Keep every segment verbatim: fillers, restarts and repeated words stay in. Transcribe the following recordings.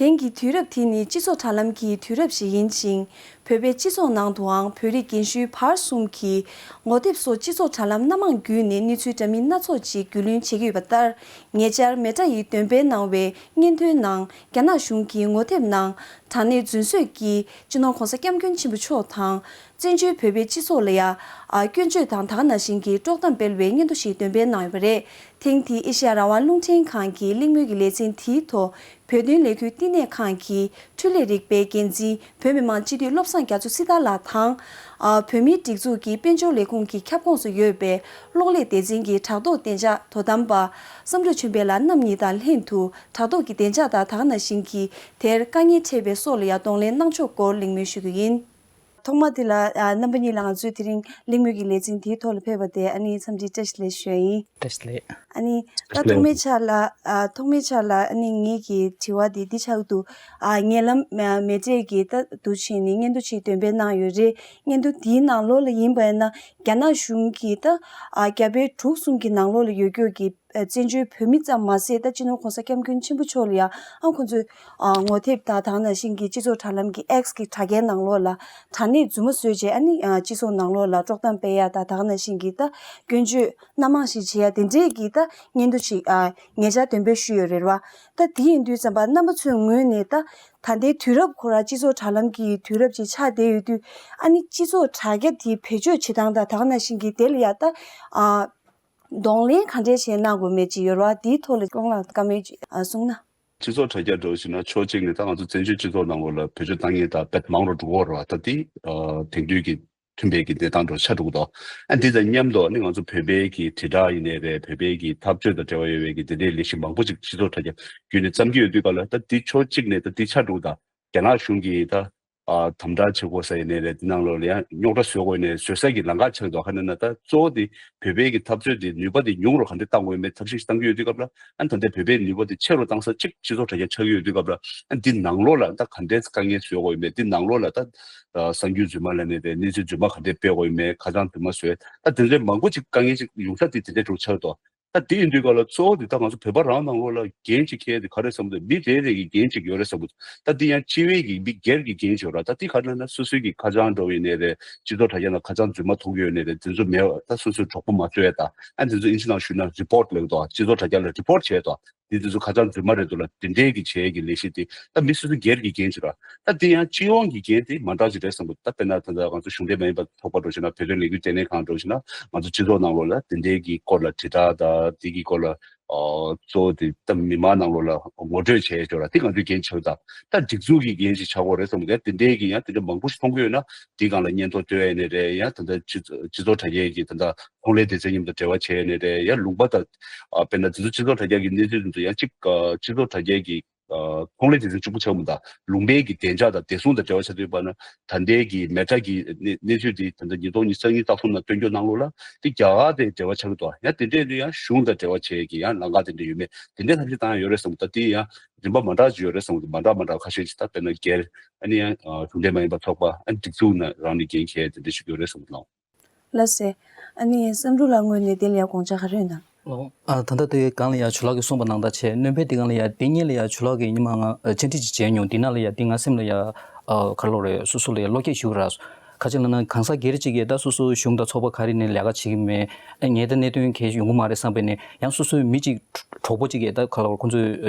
དེང་གི་དུས་རབས་དེ་ནི་སྤྱི་ཚོགས་དྲ་ལམ་གྱི་དུས་རབས་ཤིག་ཡིན་ཞིང་། བོད་པའི་སྤྱི་ཚོགས་ནང་དུའང་བོད་རིགས་རྒན་གཞོན་བར་གསུམ་གྱིས་ངོ་དེབ་སོགས་སྤྱི་ཚོགས་དྲ་ལམ་སྣ་མང་བརྒྱུད་ནས་གནས་ཚུལ་འདྲ་མིན་སྣ་ཚོགས་ཅིག་རྒྱུས་ལོན་བྱེད་ཀྱི་ཡོད་པ་ལྟར། ཉེ་ཆར་མེ་ཏྲ་ཡིས་འདོན་སྤེལ་གནང་བའི་སྙན་ཐོའི་ནང་། རྒྱ་ནག་གཞུང་གིས་ངོ་དེབ་ནང་དྲ་གནས་རྫུན་བཟོས་ཀྱིས་སྤྱི་ནོར་༧གོང་ས་༧སྐྱབས་མགོན་ཆེན་པོ་མཆོག་དང་། བཙན་བྱོལ་བོད་པའི་སྤྱི་ཚོགས་ལ་ཡ། ཨ། སྐྱོན་བརྗོད་དང་། ད་ག་ནང་བཞིན་གྱི་དཀྲོག་གཏམ་སྤེལ་བའི་སྙན་ཐོ་ཞིག་འདོན་སྤེལ་གནང་ཡོད་པ་རེད། ཐེངས་འདིའི་ཨེ་ཤེ་ཡ་རང་དབང་རླུང་འཕྲིན་ཁང་གི་གླེང་མོལ་གྱི་ལེ་ཚན་དེའི་ཐོག་བོད་དོན་ལས་འགུལ་བསྟི་གནས་ཁང་གི་འཕྲུལ་ལས་རིག་པའི་འགན་འཛིན། བོད་མི་མང་སྤྱི་འཐུས་བློ་བཟང་རྒྱ་མཚོ་སྲི་ཐར་ལགས་དང་། ཨ། བོད་མིའི་སྒྲིག་འཛུགས་ཀྱི་དཔལ་འབྱོར་ལས་ཁུངས་ཀྱི་ཁྱབ་ཁོངས་སུ་ཡོད་པའི་གློག་ཀླད་སྡེ་ཚན་གྱི་དྲ་ཐོག་བདེ་འཇགས་དོ་དམ་པ་བསམ་གྲུབ་ཆོས་འཕེལ་ལགས་རྣམ་གཉིས་དང་ལྷན་དུ། དྲ་ཐོག་གི་བདེ་འཇགས་དང་། ད་ག་ནང་བཞིན་གྱི་དེར་དཀའ་ངལ་འཕྲད་པའི་སོགས་ལ་ཡང་གདོང་ལེན་གནང་ཕྱོགས་སྐོར་གླེང་མོལ་ཞུ་རྒྱུ་ཡིན། ཐོག་མ་དེ་ལ། ཨ། རྣམ་པ་གཉིས་ལ་ང་ཚོས་དེ་རིང་གླེང་མོལ་གྱི་ལེ་ཚན་དེའི་ཐོག་ལ་ཕེབས་པ་དེ། ཨ་ནི་འཚམས་འདྲི་བཀྲ་ཤིས་བདེ་ལེགས་ཞུ་ཡ་ཡིན། བཀྲ་ཤིས་བདེ་ལེགས། ཨ་ནི་ད་ཐོག་མའི་ཆ་ལ། ཨ། ཐོག་མའི་ཆ་ལ་ཨ་ནི་ངེད་ཀྱི་དྲི་བ་དེ་འདི་ཆགས་འདུག། ཨ། ཉེ་ལམ་མེ་ཏྲ་གིས་ད་དུ་ཕྱིན་ནས་སྙན་ཐོ་ཞིག་འདོན་སྤེལ་གནང་ཡོད་རེད། སྙན་ཐོ་དེའི་ནང་ལོགས་ལ་ཡིན་པ་ཡིན་ན། རྒྱ་ནག་གཞུང་གིས་ད། ཨ། རྒྱ་བལ་འབྲུག་གསུམ་གྱི་ནང་ལོགས་ལ་ཡོད་རྒྱུ་གི། ཨ། བཙན་བྱོལ་བོད་མི་ཙམ་མ་ཟད། ད་སྤྱི་ནོར་༧གོང་ས་༧སྐྱབས་མགོན་ཆེན་པོ་མཆོག་ལ་ཡང་། ཨ། ཁོང་ཚོས། ཨ། ངོ་དེབ་དང་། ད་ག་ནང་བཞིན་གྱི་སྤྱི་ཚོགས་དྲ་ལམ་གྱི་X་གི་དྲ་རྒྱའི་ནང་ལོགས་ལ་དྲ་གནས་རྫུན་མ་བཟོས་བྱས། ཨ་ནི། ཨ། སྤྱི་ཚོགས་ནང་ལོགས་ལ་དཀྲོག་གཏམ་སྤེལ་ཡ་དང་། ད་ག་ནང་བཞིན་གྱི་ད་སྐྱོན་བརྗོད་སྣ་མང་ཞིག་བྱེད་ཡ་དེ་འདྲས་ཀྱི་ད་སྙན་ཐོ་ཞིག། ཨ། ཉེ་ཆར་འདོན་སྤེལ་ཞུས་ཡོད་རེད་བ། ད་དེ་ཡིན་དུས་ཙམ་པ་རྣམ་པ་ཚོའི་ངོས་ནས། ད་ད་ལྟའི་དུས་རབས་ཁོ་རང་སྤྱི་ཚོགས་དྲ་ལམ་གྱི་དུས་རབས་ཅིག་ཆགས་བསྡད་ཡོད་དུས། ཨ་ནི་སྤྱི་ཚོགས་དྲ་རྒྱ་དེ་བེད་སྤྱོད་བྱེད་སྟངས་དང་། ད་ག་ནང་བཞིན་གྱི་དེ་ལ་ཡ་ད། ཨ། གདོང་ལེན་ག་འདྲས་བྱས་གནང་དགོས་མེད་ཅིག་ཡོད་རེད་བ། དེའི་ཐོག་ལ་ཀོང་ལགས་བཀའ་མོལ་ཅིག། ཨ། གསུངས་ན། སྤྱི་ཚོགས་དྲ་རྒྱ་འདྲ་བོ་ཞིག་ན། ཕྱོགས་གཅིག་ནས་ད་ང་ཚོ་བཙན་བྱོལ་སྤྱི་ཚོགས་ནང་ལོགས་ལ་བེད་སྤྱོད་བཏང་མཁན་ད་དཔེ་མང་རུ་འགྲོ་གི་ཡོད་རེད་བ། ད་དེ། ཨ། དེང་དུས་ཀྱི་མཐུན་པའི་གི་གནས་སྟངས་འདྲ་བོ་ཆགས་འགྲོ་གི་འདུག། ཨ། འདི་དང་མཉམ་དུ་ནི་ང་ཚོ་བོད་པའི་གི་དྲིལ་བསྒྲགས་ཡིན་ནའི་རེད། བོད་པའི་གི་འཐབ་རྩོད་དང་འབྲེལ་བ་ཡོད་པའི་གི་དེ་འདྲའི་ལས་གཞི་མང་པོ་ཅིག་སྤྱི་ཚོགས་དྲ་རྒྱ་བརྒྱུད་ནས་བརྩམས་ཀྱི་ཡོད་དུས་སྐབས་ལ། ད་དེ་ཕྱོགས་གཅིག་ནས་ད་དེ་ཆགས་འགྲོ་གི་ད། རྒྱ་ནག་གཞུང་གིས་ད། ཨ། དམ་དྲག་བྱེད་དགོས་ས་ཡིན་ནའི་རེད། དེ་ནང་ལོགས་ལ་ཡང་རྙོག་དྲ་བཟོ་དགོས་ནའི་བཟོ་ས་གི་ལམ་ཁ་ཆགས་འདུག། ག་རེ་ན་ད་གཙོ་བོ་དེ་བོད་པའི་གི་འཐབ་རྩོད་དེ་ནུས་པ་དེ་ཉུང་རུ་ག་འདྲས་བཏང་དགོས་ཡོད་མེད་ཐབས་ཤེས་ཤིག་བཏང་གི་ཡོད་དུས་སྐབས་ལ། ཨ། ད་ལྟ་བོད་པའི་ནུས་པ་དེ་ཆེ་རུ་བཏང་ས་གཅིག་སྤྱི་ཚོགས་དྲ་རྒྱ་ཆགས་ཀྱི་ཡོད་དུས་སྐབས་ལ། ཨ། འདི་ནང་ལོགས་ལ་ད་ག་འདྲས་དཀའ་ངལ་བཟོ་དགོས་ཡོད་མེད། འདི་ནང་ལོགས་ལ་ད། ཨ། གསར་འགྱུར་རྫུན་མ་ལབ་ནའི་རེད། གནས་ཚུལ་རྫུན་མ་ག་འདྲས་སྤེལ་དགོས་ཡོད་མེད། ཁ་བྱང་རྫུན་མ་བཟོས། ད་དེ་འདྲའི་མང་པོ་ཅིག་དཀའ་ངལ་ཅིག་ཡོང་ས་དེ་དེ་འདྲས་འགྲོ་ཆགས་འདུག། ད་དེ་ཡིན་དུས་སྐབས་ལ་གཙོ་བོ་དེ་ད་ང་ཚོ་བོད་པ་རང་ནང་ལོགས་ལ་འགན་ཅིག་འཁྱེར་དེ་ག་རེ་བསམ་དུས། མི་རེ་རེ་གི་འགན་ཅིག་ཡོད་རེད་བསམ་གི་འདུག། ད་དེ་ཡང་སྤྱི་བའི་གི་མི་སྒེར་གྱི་འགན་ཅིག་ཡོད་ར། ད་དེ་ག་རེ་ལབ་ན། སོ་སོའི་གི་ཁ་བྱང་འདྲ་བོ་ཡིན་ནའི་རེད། སྤྱི་ཚོགས་དྲ་རྒྱ་ནང་ཁ་བྱང་རྫུན་མ་མཐོང་གི་ཡོད་ནའི་རེད། དེ་ཚོ་མེད་པ། ད་སོ་སོའི་གྲོགས་པོ་མ་བཟོ་ཡ་ད། ཨ། དེ་ཚོ་ཨིན་ཇི་ནང་ཞུས་ན་རི་པོར་ཊི་ལབ་ཀྱི་འདུག། སྤྱི་ཚོགས་དྲ་རྒྱ་ལ་རི་པོར་ཊི་བྱས་འདུག། དེ་དེ་ཚོ་ཁ་བྱང་རྫུན་མ་རེད་འདུག་ལ། དེ་འདྲའི་གི་བྱེད་ཀྱི་ལས་གཞི་དེ་ད་མི་སོ་སོའི་སྒེར་གྱི་འགན་ཅིག་ར། ད་དེ་ཡང་སྤྱི་ཡོངས་ཀྱི་འགན་དེ་མ་འདྲ་ཅིག་རེད་བསམ་གི་འདུག། ད་དཔེར་ན་ད་ལྟ་ང་ཚོ་གཞུང་འབྲེལ་མ་ཡིན་པ་ཚོགས་པ་འདྲ་བོ་ཞིག་ན། བོད་དོན་ལས་འགུལ་ལྟེ་གནས་ཁང་འདྲ་བོ་ཞིག་ན། ང་ཚོ་སྤྱི་ཚོགས་ནང་ལོགས་ལ་དེ་འདྲའི་གི་སྐོར་ལ་དྲིལ་བསྒྲགས་དང་། དེ་གི་སྐོར་ལ། ཨོ། གཙོ་བོ་དེ་ད་མི་མང་ནང་ལོགས་ལ་ངོ་སྤྲོད་བྱས་ཆོག་ར། དེ་ང་ཚོའི་འགན་ཆགས་ད། ད་སྒྲིག་འཛུགས་ཀྱི་འགན་ཞིག་ཆགས་དགོས་རེད་བསམ་གི་འདུག། དེ་འདྲའི་གི་ཡང་དེ་འདྲ་མང་པོ་ཞིག་མཐོང་གི་ཡོད་ན། དེའི་སྒང་ལ་སྙན་ཐོ་སྟོན་ཡ་ཡིན་ནའི་རེད། ཡང་ད་ལྟ་སྤྱི་སྤྱི་ཚོགས་དྲ་རྒྱའི་གི་ད་ལྟ་ཁོང་ལས་སྡེ་ཚན་མཉམ་དུ་འབྲེལ་བ་བྱས་ནས་རེད། ཡང་ལུང་པ་དང་། ཨ། དཔེར་ན་དེ་ཚོ་སྤྱི་ཚོགས་དྲ་རྒྱ་གི་གནས་ཚུལ་དེ་ཚོ་ཡང་གཅིག། ཨ། སྤྱི་ཚོགས་དྲ་རྒྱ་གི། ཨ། ཁོང་ལས་སྡེ་ཚན་གཅིག་པུ་ཆགས་མི་འདུག། ལུང་པའི་གི་བདེ་འཇགས་དང་བདེ་སྲུང་དང་འབྲེལ་བ་ཆགས་དུས་པ་ན། ད་ལྟའི་གི་མེ་ཏྲ་གི་གནས་གནས་ཚུལ་དེ་ད་ལྟ་ཉིས་སྟོང་ཉི་ཤུ་རྩ་གཉིས་རྩ་གསུམ་ནང་སྟོན་རྒྱུ་ནང་ལོགས་ལ་དེ་རྒྱ་གར་དེ་འབྲེལ་བ་ཆགས་ཀྱི་འདུག། ཡང་དེ་འདྲས་དེ་ཡང་གཞུང་དང་འབྲེལ་བ་བྱེད་ཀྱི་ཡང་ལམ་ཁ་དེ་འདྲས་ཡོད་མེད། དེ་འདྲས་ཐམས་ཅད་བཏང་ཡ་ཡོད་རེད་བསམ་གི་འདུག། ད་དེ་ཡང་རིམ་པ་མ་འདྲ་ཅིག་ཡོད་རེད་བསམ་གི་འདུག། མ་འདྲ་མ་འདྲ་ཁ་ཤས་ཅིག། ད་དཔེར་ན་སྒེར། ཨ་ནི་ཡང་། ཨ། གཞུང་འབྲེལ་མ་ཡིན་པ་ཚོགས་པ། ཨ་ནི་སྒྲིག་འཛུགས་ནང་རང་ནས་འགན་འཁྱེར་དེ་འདྲ་ཞིག་ཡོད་རེད་བསམ་གི་འདུག། ལགས་སེ། ཨ་ནི་བསམ་འགྲུབ་ལགས་ངོས་ནས་དེ་ལ་ཡང་དགོངས་འཆར་ག་རེ་ཡོད་ན། ཨོ། ཨ། ད་ལྟ་དེ་སྒང་ལ་ཡང་ཇོ་ལགས་ཀྱིས་གསུངས་པ་ནང་ལྟར་བྱས། སྣོན་པའི་དེ་སྒང་ལ་ཡང་དེ་སྔོན་ལ་ཡང་ཇོ་ལགས་ཀྱིས་སྔོན་མ་ང་བཅར་འདྲི་ཅིག་བྱས་མྱོང་། དེ་ནང་ལ་ཡང་དེ་ང་སེམས་ལ་ཡང་། ཨ། ག་རེ་ལབ་རེད། སོ་སོ་ལ་ཡང་བློ་སྐྱེད་ཞུ་ར། ག་ཅི་ལབ་ན་གང་ཟག་སྒེར་གཅིག་གིས་ད་སོ་སོའི་གཞུང་དང་ཚོགས་པ་ག་རེ་ནས་ལས་ཀ་བྱེད་ཀྱི་མེད། ཨ། ངས་ད་གནད་དོན་གང་ཡོང་གི་མ་རེད་བསམ་པས་ནས། ཡང་སོ་སོའི་མི་གཅིག་གྲོགས་པོ་གཅིག་གིས་ད་ག་ལབ་རེད། ཁོང་ཚོས།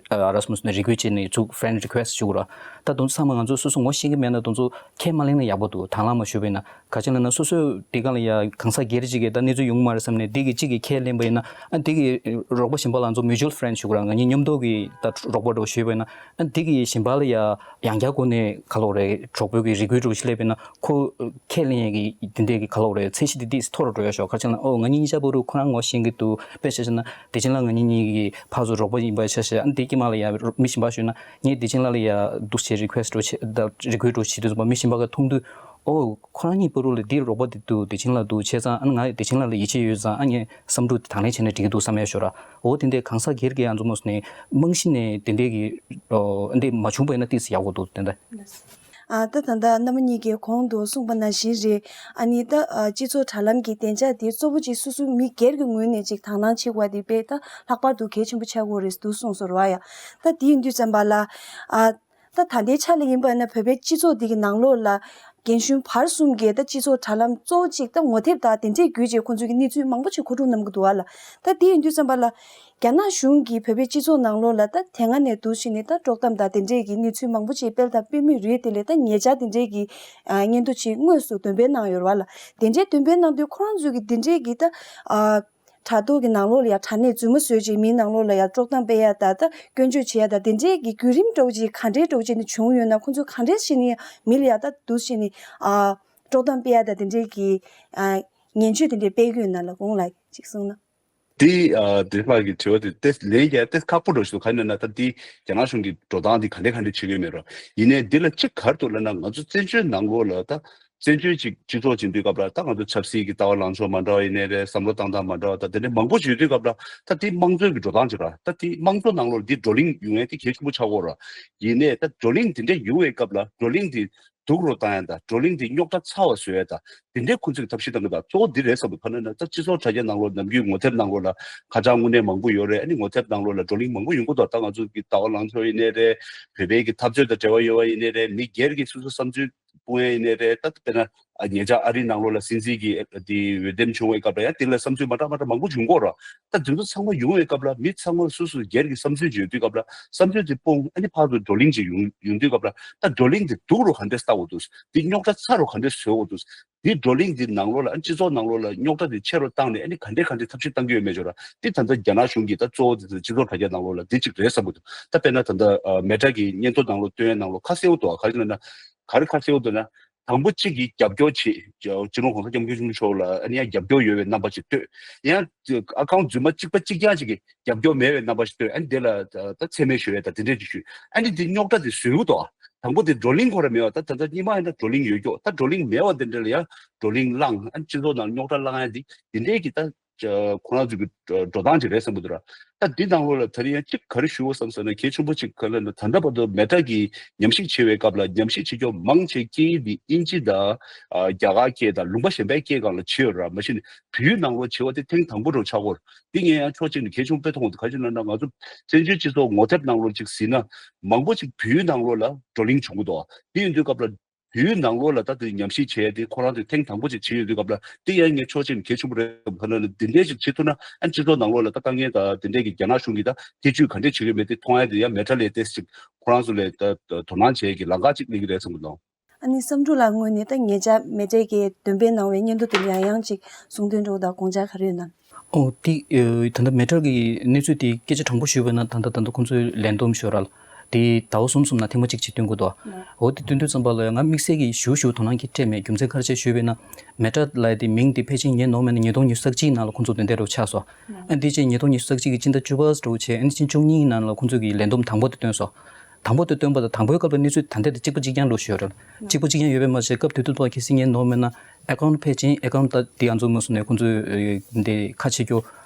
ཨ། ཨ། ར་སི་མུ་སི་ནས་རི་ཀུ་ཨེ་སི་ཊི་བྱས་ནས་ཚུར་ཕི་རེན་ཌི་རི་ཀུ་ཨེ་སི་ཊི་ཞུ་དགོས་ར། ད་དེ་ཚོ་ཚང་མ་ང་ཚོས་སོ་སོ་ངོ་ཤེས་ཀྱི་མེད་ན་དེ་ཚོ་ཁས་མ་ལེན་ན་ཡག་པོ་འདུག། དང་བླངས་མ་ཞུས་པས་ན། ག་ཅི་ལབ་ན་སོ་སོས་དེ་སྒང་ལ་ཡ་གང་ཟག་སྒེར་གཅིག་གིས་ད་གནས་ཚུལ་ཡོང་གི་མ་རེད་བསམ་ནས་དེ་གི་གཅིག་གིས་ཁས་ལེན་པ་ཡིན་ན། ཨ། དེ་གི་རོགས་པ་གཞན་པ་ལ་ང་ཚོ་mutual friend ཞུ་དགོས་ར། ང་གཉིས་མཉམ་དུ་གི་ད་རོགས་པ་འདྲ་བོ་ཞུས་པ་ཡིན་ན། ཨ། དེ་གི་གཞན་པ་ལ་ཡ་ཡང་བསྐྱར་སྒོ་ནས་ག་ལབ་རེད། གྲོགས་པོའི་གི་རེ་སྐུལ་འདྲ་བོ་ཞིག་སླེབས་པ་ཡིན་ན། ཁོ་ཁས་ལེན་ཡ་གི་དེ་འདྲའི་གི་ག་ལབ་རེད། ཚད་གཞི་དེ་ཏོག་ཙམ་མཐོ་རུ་འགྲོ་ཡ་ཤོག། ག་ཅི་ལབ་ན། ཨོ། ང་གཉིས་གཉིས་ཆ་བར་དུ་ཁོ་རང་ངོ་ཤེས་ཀྱི་འདུག། དཔེ་ཆ་བཞག་ན་བདེ་ཆེན་ལགས་ང་གཉིས་གཉིས་ཀྱི་ཕར་ཚུར་རོགས་པ་ཡིན་པ་ཆ་བཞག། ཨ། དེ་དཀྱིལ་མ་ལ་ཡ་མི་གཞན་པ་ཞུས་ན། ངས་བདེ་ཆེན་ལགས་ལ་ཡ་འདུག་སེ་རི་ཀུ་ཨེ་སི་ཊི་འདྲ་བོ་བྱེད། ད་རེ་སྐུལ་འདྲ་བོ་བྱེད་དུས་ཙམ་པ་མི་གཞན་པ་གིས་མཐོང་དུས། ཨོ། ཁོ་རང་གཉིས་བར་དུ་ལ་འདི་རོགས་པ་འདི་འདུག། བདེ་ཆེན་ལགས་འདུག། བྱས་ཙང་ཨ་ནི་ང་བདེ་ཆེན་ལགས་ལ་ཡིད་ཆེས་ཡོད་ཙང་། ཨ། ངས་བསམ་ཚུལ་དེ་དང་ལེན་བྱས་ན་འགྲིག་གི་འདུག་བསམ་ཡ་ཤོར་ར། འོ། དེ་འདྲའི་གང་ཟག་སྒེར་གྱི་ཡང་འཛོམས་སོང་ནས་རྨང་གཞི་ནས་དེ་འདྲའི་གི། ཨོ། འདི་མ་བྱུང་པ་ཡིན་ན་ཏོག་ཙམ་ཡག་པོ་འདུག། དེ་འདྲ། ལགས་སོ། ཨ་ད་ད་ལྟ་རྣམ་པ་གཉིས་ཀྱིས་གོང་དུ་གསུངས་པ་ནང་བཞིན་རེད། ཨ་ནི་ད་ཨ་སྤྱི་ཚོགས་དྲ་ལམ་གྱི་བདེ་འཇགས་དེ་གཙོ་བོ་གཅིག་སོ་སོ་མི་སྒེར་གྱི་ངོས་ནས་ཅིག་དོ་སྣང་བྱེད་དགོས་པ་དེ་དཔེ་ད་ལྷག་པར་དུ་གལ་ཆེན་པོ་ཆགས་ཀྱི་ཡོད་རེད་འདུག་གསུངས་སོང་རེད་བ་ཡ། ད་དེ་ཡིན་དུས་ཙམ་པ་ལ་ཨ་ད་ད་ལྟའི་ཆ་ལ་ཡིན་པ་ན་བོད་པའི་སྤྱི་ཚོགས་འདི་གི་ནང་ལོགས་ལ་རྒན་གཞོན་བར་གསུམ་གྱིས་ད་སྤྱི་ཚོགས་དྲ་ལམ་གཙོ་བོ་གཅིག་ད་ངོ་དེབ་དང་དེ་འདྲས་བརྒྱུད་བྱས་ཁོང་ཚོས་ཀྱི་གནས་ཚུལ་མང་པོ་ཅིག་མཁོ་སྒྲུབ་གནང་གི་འདུག་བ་ལ། ད་དེ་ཡིན་དུས་ཙམ་པ་ལ། རྒྱ་ནག་གཞུང་གིས་བོད་པའི་སྤྱི་ཚོགས་ནང་ལོགས་ལ་ད་དེ་སྔ་ནས་འདུག་བྱས་ནས་ད་དཀྲོག་གཏམ་དང་དེ་འདྲས་ཀྱི་གནས་ཚུལ་མང་པོ་ཅིག་སྤེལ་དང་སྤེལ་མུས་རེད། དེ་ལས་ད་ཉེ་ཆར་དེ་འདྲས་ཀྱི་ཨ་སྙན་ཐོ་ཅིག་དངོས་སུ་འདོན་སྤེལ་གནང་ཡོད་རེད་བ་ལ། དེ་འདྲས་འདོན་སྤེལ་གནང་དུས་ཁོ་རང་ཚོས་ཀྱི་དེ་འདྲས་ཀྱི་ད་ཨ་དྲ་ཐོག་གི་ནང་ལོགས་ལ་ཡང་དྲ་གནས་རྫུན་མ་བཟོས་བྱས་མིའི་ནང་ལོགས་ལ་ཡང་དཀྲོག་གཏམ་སྤེལ་ཡ་ད་ད་སྐྱོན་བརྗོད་བྱེད་ཡ་ད་དེ་འདྲས་ཀྱི་བརྒྱུད་རིམ་འདྲ་བོ་ཅིག་ག་འདྲས་འདྲ་བོ་ཅིག་ནས་བྱུང་ཡོད་ན། ཁོ་ཚོས་ག་འདྲས་ཞིག་ནས་མི་ལ་ཡང་ད་འདུག་བྱས་ནས་ཨ་དཀྲོག་གཏམ་སྤེལ་ཡ་ད་དེ་འདྲས་ཀྱི་ཨ་སྙན་ཞུ་དེ་འདྲས་སྤེལ་གྱི་ཡོད་ན་ལ་དགོངས་ལ་ཅིག་གསུངས་ན། འདི་ཨ་འདི་ལྷག་གི་དྲི་བ་དེ་ཏེ་ལན་རྒྱག་ཏེ་ཁག་པོ་འགྲོ་ཞིག་འདུག་ག་ནས་ན་ད་འདི་རྒྱ་ནག་གཞུང་གི་འགྲོ་སྟངས་འདི་ག་འདྲ་ག་འདྲ་བྱེད་ཀྱི་ཡོད་མེད་རོ། ཡིན་ནའི་འདི་ལ་གཅིག་ག་རེ་འདུག་ལབ་ན། ང་ཚོ་བཙན་བྱོལ་ནང་ལོགས་ལ་ད་བཙན་བྱོལ་ཅིག་སྤྱི་ཚོགས་ཅིག་དུས་སྐབས་ལ་ད་ང་ཚོ་ཆབ་སྲིད་ཀྱི་ལྟ་བ་ལངས་ཕྱོགས་མ་འདྲ་བ་ཡིན་ནའི་རེད། བསམ་བློ་བཏང་སྟངས་མ་འདྲ་བ་ད་དེ་འདྲ་མང་པོ་ཞིག་ཡོད་དུས་སྐབས་ལ། ད་དེ་དམངས་གཙོའི་གི་འགྲོ་སྟངས་ཅིག་ར། ད་དེ་དམངས་གཙོ་ནང་ལོགས་འདི་བགྲོ་གླེང་ཡོང་ཡས་དེ་གལ་ཆེན་པོ་ཆགས་ཀྱི་ཡོད་ར། ཡིན་ནའི་ད་བགྲོ་གླེང་དེ་འདྲ་ཡོང་བའི་སྐབས་ལ་བགྲོ་གླེང་དེ་སྡུག་རུ་བཏང་ཡ་དང་བགྲོ་གླེང་དེ་རྙོག་དྲ་ཚ་བ་བཟོ་ཡ་དང་དེ་འདྲའི་ཁོ་ཚོས་ཐབས་ཤེས་བཏང་གི། ད་གཙོ་བོ་འདི་རེད་བསམ་གྱི་འདུག་ག་ནས་ན་ད་སྤྱི་ཚོགས་དྲ་རྒྱ་ནང་ལོགས་ནམ་རྒྱུན་ངོ་དེབ་ནང་ལོགས་ལ་ཁ་བྱང་དངོས་གནས་མང་པོ་ཡོད་རེད། ཨ་ནི་ངོ་དེབ་ནང་ལོགས་ལ་བགྲོ་གླེང་མང་པོ་ཡོང་གི་འདུག་ད་ང་ཚོ་གི་ལྟ་བ་ལངས་ཕྱོགས་ཡིན་ནའི་རེད། བོད་པའི་གི་འཐབ་རྩོད་དང་འབྲེལ་བ་ཡོད་པ་ཡིན་ནའི་རེད། མི་སྒེར་གྱི་སོ་སོའི་བསམ་ཚུལ་སྤུངས་ཡ་ཡིན་ནའི་རེད། ད་དཔེར་ན་ཨ་ཉེ་ཆར་ཨ་རིའི་ནང་ལོགས་ལ་སྲིད་འཛིན་གྱི་དེ་འོས་འདེམས་བྱུང་བའི་སྐབས་ལ་ཡང་དེ་ལ་བསམ་ཚུལ་མ་འདྲ་མ་འདྲ་མང་པོ་བྱུང་གི་ཡོད་རེད། ད་དེ་ཚོ་ཚང་མ་ཡོང་བའི་སྐབས་ལ་མི་ཚང་མ་སོ་སོ་སྒེར་གྱི་བསམ་ཚུལ་ཅིག་ཡོད་དུས་སྐབས་ལ་བསམ་ཚུལ་དེ་སྤུངས། ཨ་ནི་ཕར་ཚུར་བགྲོ་གླེང་ཅིག་ཡོང་ཡོང་དུས་སྐབས་ལ་ད་བགྲོ་གླེང་དེ་སྡུག་རུ་ག་འདྲས་བཏང་དགོས་འདུག་འདི་རྙོག་དྲ་ཚ་རུ་ག་འདྲས་བཟོ་དགོས་འདུག་འདི་བགྲོ་གླེང་འདི་ནང་ལོགས་ལ་ཨ་སྤྱི་ཚོགས་ནང་ལོགས་ལ་རྙོག་དྲ་འདི་ཆེ་རུ་བཏང་ནས་ཨ་ནི་ག་འདྲས་ག་འདྲས་ཐབས་ཤེས་བཏང་གི་ཡོད་མེད་ཅོ་ར། འདི་ད་ལྟ་རྒྱ་ནག་གཞུང་གིས་ད་གཙོ་བོ་འདི་སྤྱི་ཚོགས་དྲ་རྒྱ་ནང་ལོགས་ལ་འདི་གཅིག་རེད་བསམ་གི་འདུག་ད་དཔེར་ན་ད་ལྟ་ཨ་མེ་ཊ་གི་སྙན་ཐོ་ནང་ལོགས་བཏོན་ཡ་ནང་ལོགས་ཁ་གསལ་པོ་འདུག་ག་རེ་ཟེར་ན་ག་རེ་ཁ་གསལ་པོ་འདུག་ན། དང་པོ་གཅིག་གིས་རྒྱབ་སྐྱོར་བྱེད། སྤྱི་ནོར་གོང་ས་སྐྱབས་མགོན་ཆེན་པོ་མཆོག་ལ་ཨ་ནི་ཡང་རྒྱབ་སྐྱོར་ཡོད་པའི་རྣམ་པ་ཞིག་བཏོད། ཡང་ཨ་ཁའུན་རྫུན་མ་གཅིག་པ་གཅིག་རྐྱང་ཞིག་གིས་རྒྱབ་སྐྱོར་མེད་པའི་རྣམ་པ་ཞིག་བཏོད། ཨ་ནི་དེ་ལ་ད་མཚན་སྨད་ཞུ་ཡས་དང་དེ་འདྲས་ཅིག་ཞུས། ཨ་ནི་དེ་རྙོག་དྲ་དེ་བཟོས་འདུག་དང་པོ་དེ་བགྲོ་གླེང་ཁོ་ར་མེད་པ། ད་ད་ལྟ་སྔོན་མ་ཡིན་ན་བགྲོ་གླེང་ཡོད་ཀྱོག་ད་བགྲོ་གླེང་མེད་པ་དེ་འདྲ་ལ་ཡང་བགྲོ་གླེང་བསླངས། ཨ་ནི་སྤྱི་ཚོགས་ནང་རྙོག་དྲ་བསླངས་ཡ་དེ་དེ་འདྲས་ཀྱི་ད་ཁོ་རང་ཚོ་གི་འགྲོ་སྟངས་ཅིག་རེད་བསམ་གྱི་འདུག་ར། ད་འདི་ནང་ལོགས་ལ་ད་རིང་ཡང་གཅིག་ག་རེ་ཞུ་དགོས་བསམ་ཟེར་ན་གལ་ཆེན་པོ་གཅིག་ག་ལ་ན། ད་ལྟ་བར་དུ་མེ་ཊ་གིས་ཉམས་ཞིབ་བྱེད་པའི་སྐབས་ལ་ཉམས་ཞིབ་བྱེད་ཀྱོག་མང་ཆེ་སྐད་ཡིག་འདི་དབྱིན་ཇི་དང་ཨ་རྒྱ་གར་སྐད་དང་ལུང་པ་གཞན་པའི་སྐད་སྒང་ལ་བྱེད་ཡོད་ར། མ་གཞི་ནས་བོད་ཡིག་ནང་ལོགས་བྱེད་པ་དེ་ཐེངས་དང་པོ་འདྲ་ཆགས་ཀྱི་ཡོད་ར། འདི་ངས་ཡང་ཕྱོགས་གཅིག་ནས་གལ་ཆེན་པོ་དཔེ་མཐོང་གི་འདུག་ག་ཅི་ལབ་ན་ང་ཚོ་བཙན་བྱོལ་སྤྱི་ཚོགས་ངོ་དེབ་ནང་ལོགས་གཅིག་གཟིགས་ན་མང་པོ་གཅིག་བོད་ཡིག་ནང་ལོགས་ལ་བགྲོ་གླེང་བྱུང་གི་འདུག་དེ་ཡིན་དུས་སྐབས་ལ། བོད་ཡིག་ནང་ལོགས་ལ་ད་དེ་ཉམས་ཞིབ་བྱས་ཏེ་ཁོ་རང་ཚོས་ཐེངས་དང་པོ་ཅིག་བྱས་ཡོད་དུས་སྐབས་ལ་དེ་ཡང་ངས་ཕྱོགས་གཅིག་ནས་གལ་ཆེན་པོ་རེད་བསམ་གི་འདུག་འདི་འདྲས་ཅིག་བྱེད་ཐུབ་ན་ཨ་སྤྱི་ཚོགས་ནང་ལོགས་ལ་ད་དཀའ་ངལ་དང་དེ་འདྲས་ཀྱི་རྒྱ་ནག་གཞུང་གིས་ད་ཐེ་བྱུས་ག་འདྲས་བྱེད་ཀྱི་མེད་དེ་མཐོང་ཡ་དེ་ཡང་མེ་ཊ་ལས་ཏོག་ཙམ་ཅིག་ཁོ་རང་ཚོ་ལ་ད་དོ་སྣང་བྱེད་ཀྱི་ལམ་ཁ་ཅིག་སླེབས་ཀྱི་རེད་བསམ་གི་འདུག་ཨ་ནི་བསམ་འགྲུབ་ལགས་ངོས་ནས་ད་ཉེ་ཆར་མེ་ཊ་གིས་འདོན་སྤེལ་གནང་བའི་སྙན་ཐོ་དེ་ལ་ཡང་ཡང་ཅིག་གསུང་དོན་འདྲ་བོ་དང་དགོངས་འཆར་ག་རེ་ཡོད་ན། ཨོ་དེ་ཨ་ད་ལྟ་མེ་ཊ་གི་གནས་ཚུལ་དེ་སྐད་ཆ་དྲང་པོ་ཞུས་པ་ཡིན་ན་ད་ལྟ་ཁོང་ཚོའི་ལས་བསྡོམས་ཞུ་ར་ལ། དེ་ཟླ་བ་གསུམ་གསུམ་ནང་ཐེངས་མ་གཅིག་ཅིག་སྟོན་གྱི་འདུག་འོ་དེ་སྟོན་དུས་ཙམ་པ་ལ་ཡང་ང་དམིགས་བསལ་གྱིས་ཞུ་ཞུ་དོ་སྣང་གིས་སྤྲད་མེད། རྒྱུ་མཚན་ག་རེ་བྱས་ཞུས་པ་ཡིན་ན། མེ་ཊ་ལབ་ཡ་དེ་མིང་དེ་ཕལ་ཆེར་ཉན་ནོར་མེད་ན་ཉིས་སྟོང་ཉི་ཤུ་རྩ་གཅིག་ནང་ལ་ཁོང་ཚོ་དེ་འདྲ་རུ་ཆགས་སོང་། ཨ་འདི་རྗེས་ཉིས་སྟོང་ཉི་ཤུ་རྩ་གཅིག་གི་སྤྱི་ཟླ་བཅུ་པ་འདྲ་བོ་བྱས། ཨ་ནི་ཕྱི་ཟླ་བཅུ་གཉིས་ནང་ལ་ཁོང་ཚོ་གི་ལས་བསྡོམས་དང་པོ་དེ་བཏོན་སོང་། དང་པོ་དེ་བཏོན་པ་དང་དང་པོའི་སྐབས་ལ་གནས་ཚུལ་ད་ལྟ་དེ་གཅིག་པ་གཅིག་རྐྱང་འདྲ་བོ་ཞིག་ཡོད་རེད། གཅིག་པ་གཅིག་རྐྱང་ཡོད་པས་མ་ཟད་སྐབས་དེ་དུས་ད་གལ་སྲིད་ཉན་ནོར་མེད་ན་ཨེ་ཀའུན་ཊི་ཕལ་ཆེར་ཨེ་ཀའུན་ཊི་ད་དེ་ང་ཚོ་དངོས་སུ་ནས་ཁོང་ཚོས་འདི་ཁ་ཕྱེ་རྒྱུ་